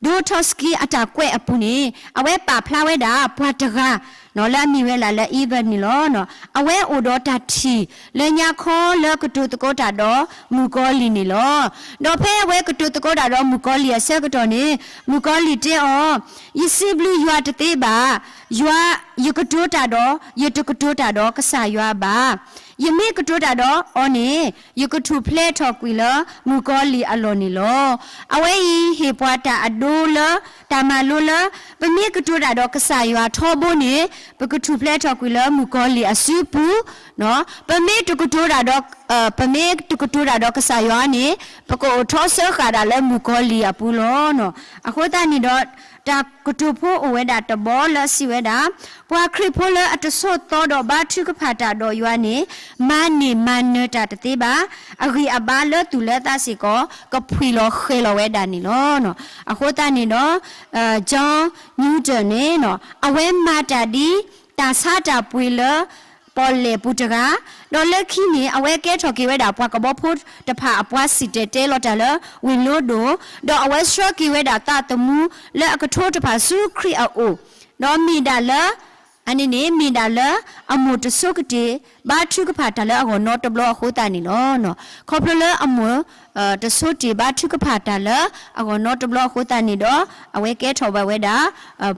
Dostoevsky အတၢ်ကွဲးအပူၤန့ၣ် အဝဲပာ်ဖျါဝဲဒၣ်ပှၤတဂၤ လၢအမံၤဝဲဒၣ်လၢ Ivan န့ၣ်လီၤ. အဝဲအိၣ်ဒီးတၢ်ထံၣ်လၢညါခီလၢကတိၤသကိးတၢ်ဒီးမုၣ်ကီၤလံၢ်န့ၣ်လီၤ. ဒီးဖဲအဝဲကတိၤသကိးတၢ်ဒီးမုၣ်ကီၤလံၢ်အဆၢကတီၢ်န့ၣ် မုၣ်ကီၤလံၢ်တဲအီၤ, ယစံးဘျုးယွၤတသ့ဘၣ်. ယွၤ, ယကတိၤတၢ်ဒီး, ယတကတိၤတၢ်ဒီးကစၢ်ယွၤဘၣ်. ယမ့ၢ်ကတိၤတၢ်ဒီးအီၤန့ၣ် ယကထူၣ်ဖျဲးထီၣ်ကွံာ်လၢမုၣ်ကီၤလံၢ်အလီၢ်န့ၣ်လီၤ. အဝဲအံၤဟ့ၣ်ပှၤတၢ်အဒိလၢ တၢ်မၤလိလၢ ပမ့ၢ်ကတိၤတၢ်ဒီးကစၢ်ယွၤထီဘိန့ၣ် ပကထူၣ်ဖျဲးထီၣ်ကွံာ်လၢမုၣ်ကီၤလံၢ်အစုပူၤ, ပမ့ၢ်တကတိၤတၢ်ဒီး ပမ့ၢ်တကတိၤတၢ်ဒီးကစၢ်ယွၤန့ၣ် ပကအိၣ်ထီၣ်စၢဃာ်ဒၣ်လၢမုၣ်ကီၤလံၢ်အပူၤလီၤ. အဃိသတးန့ၣ်ဒီး တၢ်ကတိၤဖိအိၣ်ဝဲဒၣ်တဘီလၢအစံးဝဲဒၣ်, ပှၤခရံာ်ဖိလၢအတဆိးသီဒီးဘါထုကဖၣ်တၢ်ဒီးယွၤန့ၣ် မၤန့ၢ်မၤနၢၤတၢ်တသ့ဘၣ်. အဂံၢ်အဘါလၢသူၣ်လၢသးစ့ၢ်ကီး ကဖှံၣ်လီၤဃဲၤလီၤဝဲဒၣ်န့ၣ်လီၤ. အဃိသတးန့ၣ်ဒီး John Newton န့ၣ် အဝဲမၤတၢ်ဒ် တၢ်ဆါတၢ်ပှ့ၤလၢ ပီၣ်လဲၣ်ပူၤတဂၤ, ဒီးလၢခံန့ၣ် အဝဲကဲထီၣ်က့ၤဝဲဒၣ်ပှၤကဘီဖိတဖၣ်အပှၤစံၣ်တဲၤတဲလီၤတၢ်လၢဝ့ၢ်လီၤဒိၣ်, ဒီးအဝဲဆှၢက့ၤဝဲဒၣ်သးသမူလၢအကထိတဖၣ်ဆူခရံာ်အအိၣ်, ဒီးမ့ၢ်ဒၣ်လၢ အန့ၣ်န့ၣ် မ့ၢ်ဒၣ်လၢအမိၢ်တဆိကတၢၢ် ဘါထုကဖၣ်တၢ်လၢအဂီၢ်နီတဘျီအဃိသတးန့ၣ်လီၤ. ခီဖျိလၢအမိၢ် တဆိတ့ၢ်ဘါထုကဖၣ်တၢ်လၢအဂီၢ်နီတဘျီအဃိသတးန့ၣ်ဒီး အဝဲကဲထီၣ်ဘၣ်ဝဲဒၣ်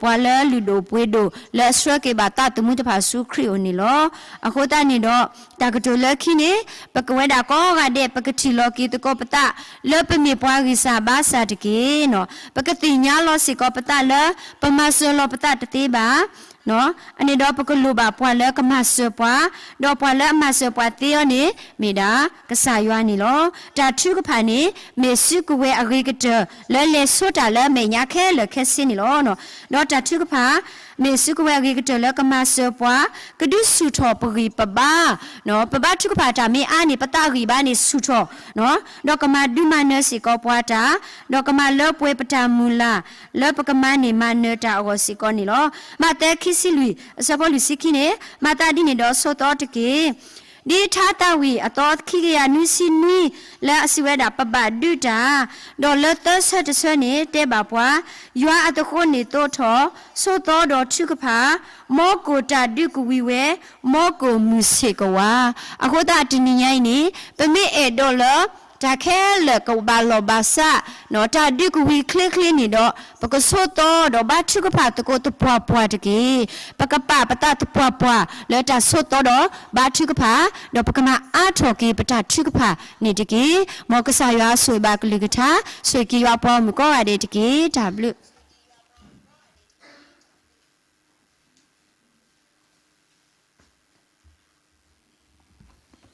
ပှၤလၢလုၢ်ဒိၣ်ပှ့ၤဒိၣ်လၢအဆှၢက့ၤဘၣ်သးသမူတဖၣ်ဆူခရံာ်အအိၣ်န့ၣ်လီၤ. အဃိသတးန့ၣ်ဒီး တၢ်ကတိၤလၢခံန့ၣ် ပကဝဲဒၣ်ကိးဂၤဒဲး ပကထံၣ်လီၤက့ၤသကိးပသး လၢပမ့ၢ်ပှၤဂံၢ်စၢ်ဘါစၢ်တက့ၢ်. ပကသ့ၣ်ညါလီၤစ့ၢ်ကီးပသးလၢ ပမၤစၢၤလီၤပသးတသ့ဘၣ် အန့ၣ်ဒီးပကလိၣ်ဘၣ်ပှၤလၢကမၤစၢၤပှၤ, ဒီးပှၤလၢအမၤစၢၤပှၤသ့အီၤန့ၣ် မ့ၢ်ဒၣ်ကစၢ်ယွၤန့ၣ်လီၤ. တၢ်ထုကဖၣ်န့ၣ် မ့ၢ်စုကဝဲၤအဂ့ၤကတၢၢ်လၢလဲၤဆိတၢ်လၢအမဲာ်ညါခဲလၢာ်ခဲဆ့န့ၣ်လီၤ. ဒီးတၢ်ထုကဖၣ် မ့ၢ်စုကဝဲၤအဂ့ၤကတၢၢ်လၢကမၤစၢၤပှၤ ကဒုးဆူၣ်ထီၣ်ပဂံၢ်ပဘါ ပဘါထုကဖၣ်တၢ်မ့ၢ်အါန့ၣ် ပသးဂံၢ်ဘါန့ၣ်ဆူၣ်ထီၣ်, ဒီးကမၤဒုးမၤနၢၤစ့ၢ်ကီးပှၤတၢ်, ဒီးကမၤလၢပှဲၤပတၢ်မုၢ်လၢ် လၢပကမၤန့ၢ်မၤနၢၤတၢ်အဂီၢ်စ့ၢ်ကီးန့ၣ်လီၤ. မးသဲခံဆံလွံၢ် အဆၢဖိလွံၢ်ဆံခံန့ၣ် မၤသးဒ်န့ၣ်ဒီးဆိးသီတက့ၢ်. ဒ်ထါသးဝံၣ်အသီခံကယၤနွံဆံနွံ လၢအစံးဝဲဒၣ်ပဘၣ်ဒုးတၢ်, ဒီးလၢသၢဆၢတဆၢန့ၣ် တဲဘၣ်ပှၤ, ယွၤအသဃိန့ၣ်သိးထီၣ် ဆိးသီဒီးထုကဖၣ်, မ်ကအိၣ်တၢ်ဒုးကဝံၤဝဲ, မ်ကအိၣ်မုာ်ဆ့ၣ်ကဝါ. အဃိသတးတနံၤညါအံၤန့ၣ် ပမ့ၢ်အဲၣ်ဒိးလၢ တၢ်ခဲလၢာ်ကဘၣ်လီၢ်ဘၣ်စး တၢ်ဒုးကဝံၤချ့ချ့န့ၣ်ဒီး ပကဆိးသီဒီးဘါထုကဖၣ်သကိးသပှၢ်ပှၢ်တက့ၢ်. ပကပာ်ပသးသပှၢ်ပှၢ်လၢတၢ်ဆိးသီဒီးဘါထုကဖၣ်, ဒီးပကမၤအါထီၣ်က့ၤပတၢ်ထုကဖၣ်န့ၣ်တက့ၢ်. မ်ကစၢ်ယွၤဆိၣ်ဂ့ၤဘၣ်ကလုၢ်ကထါ, ဆိၣ်ဂ့ၤက့ၤယွၤပှၤဂီၢ်မုၢ်ကိးဂၤဒဲးတက့ၢ်. တၢ်ဘျုး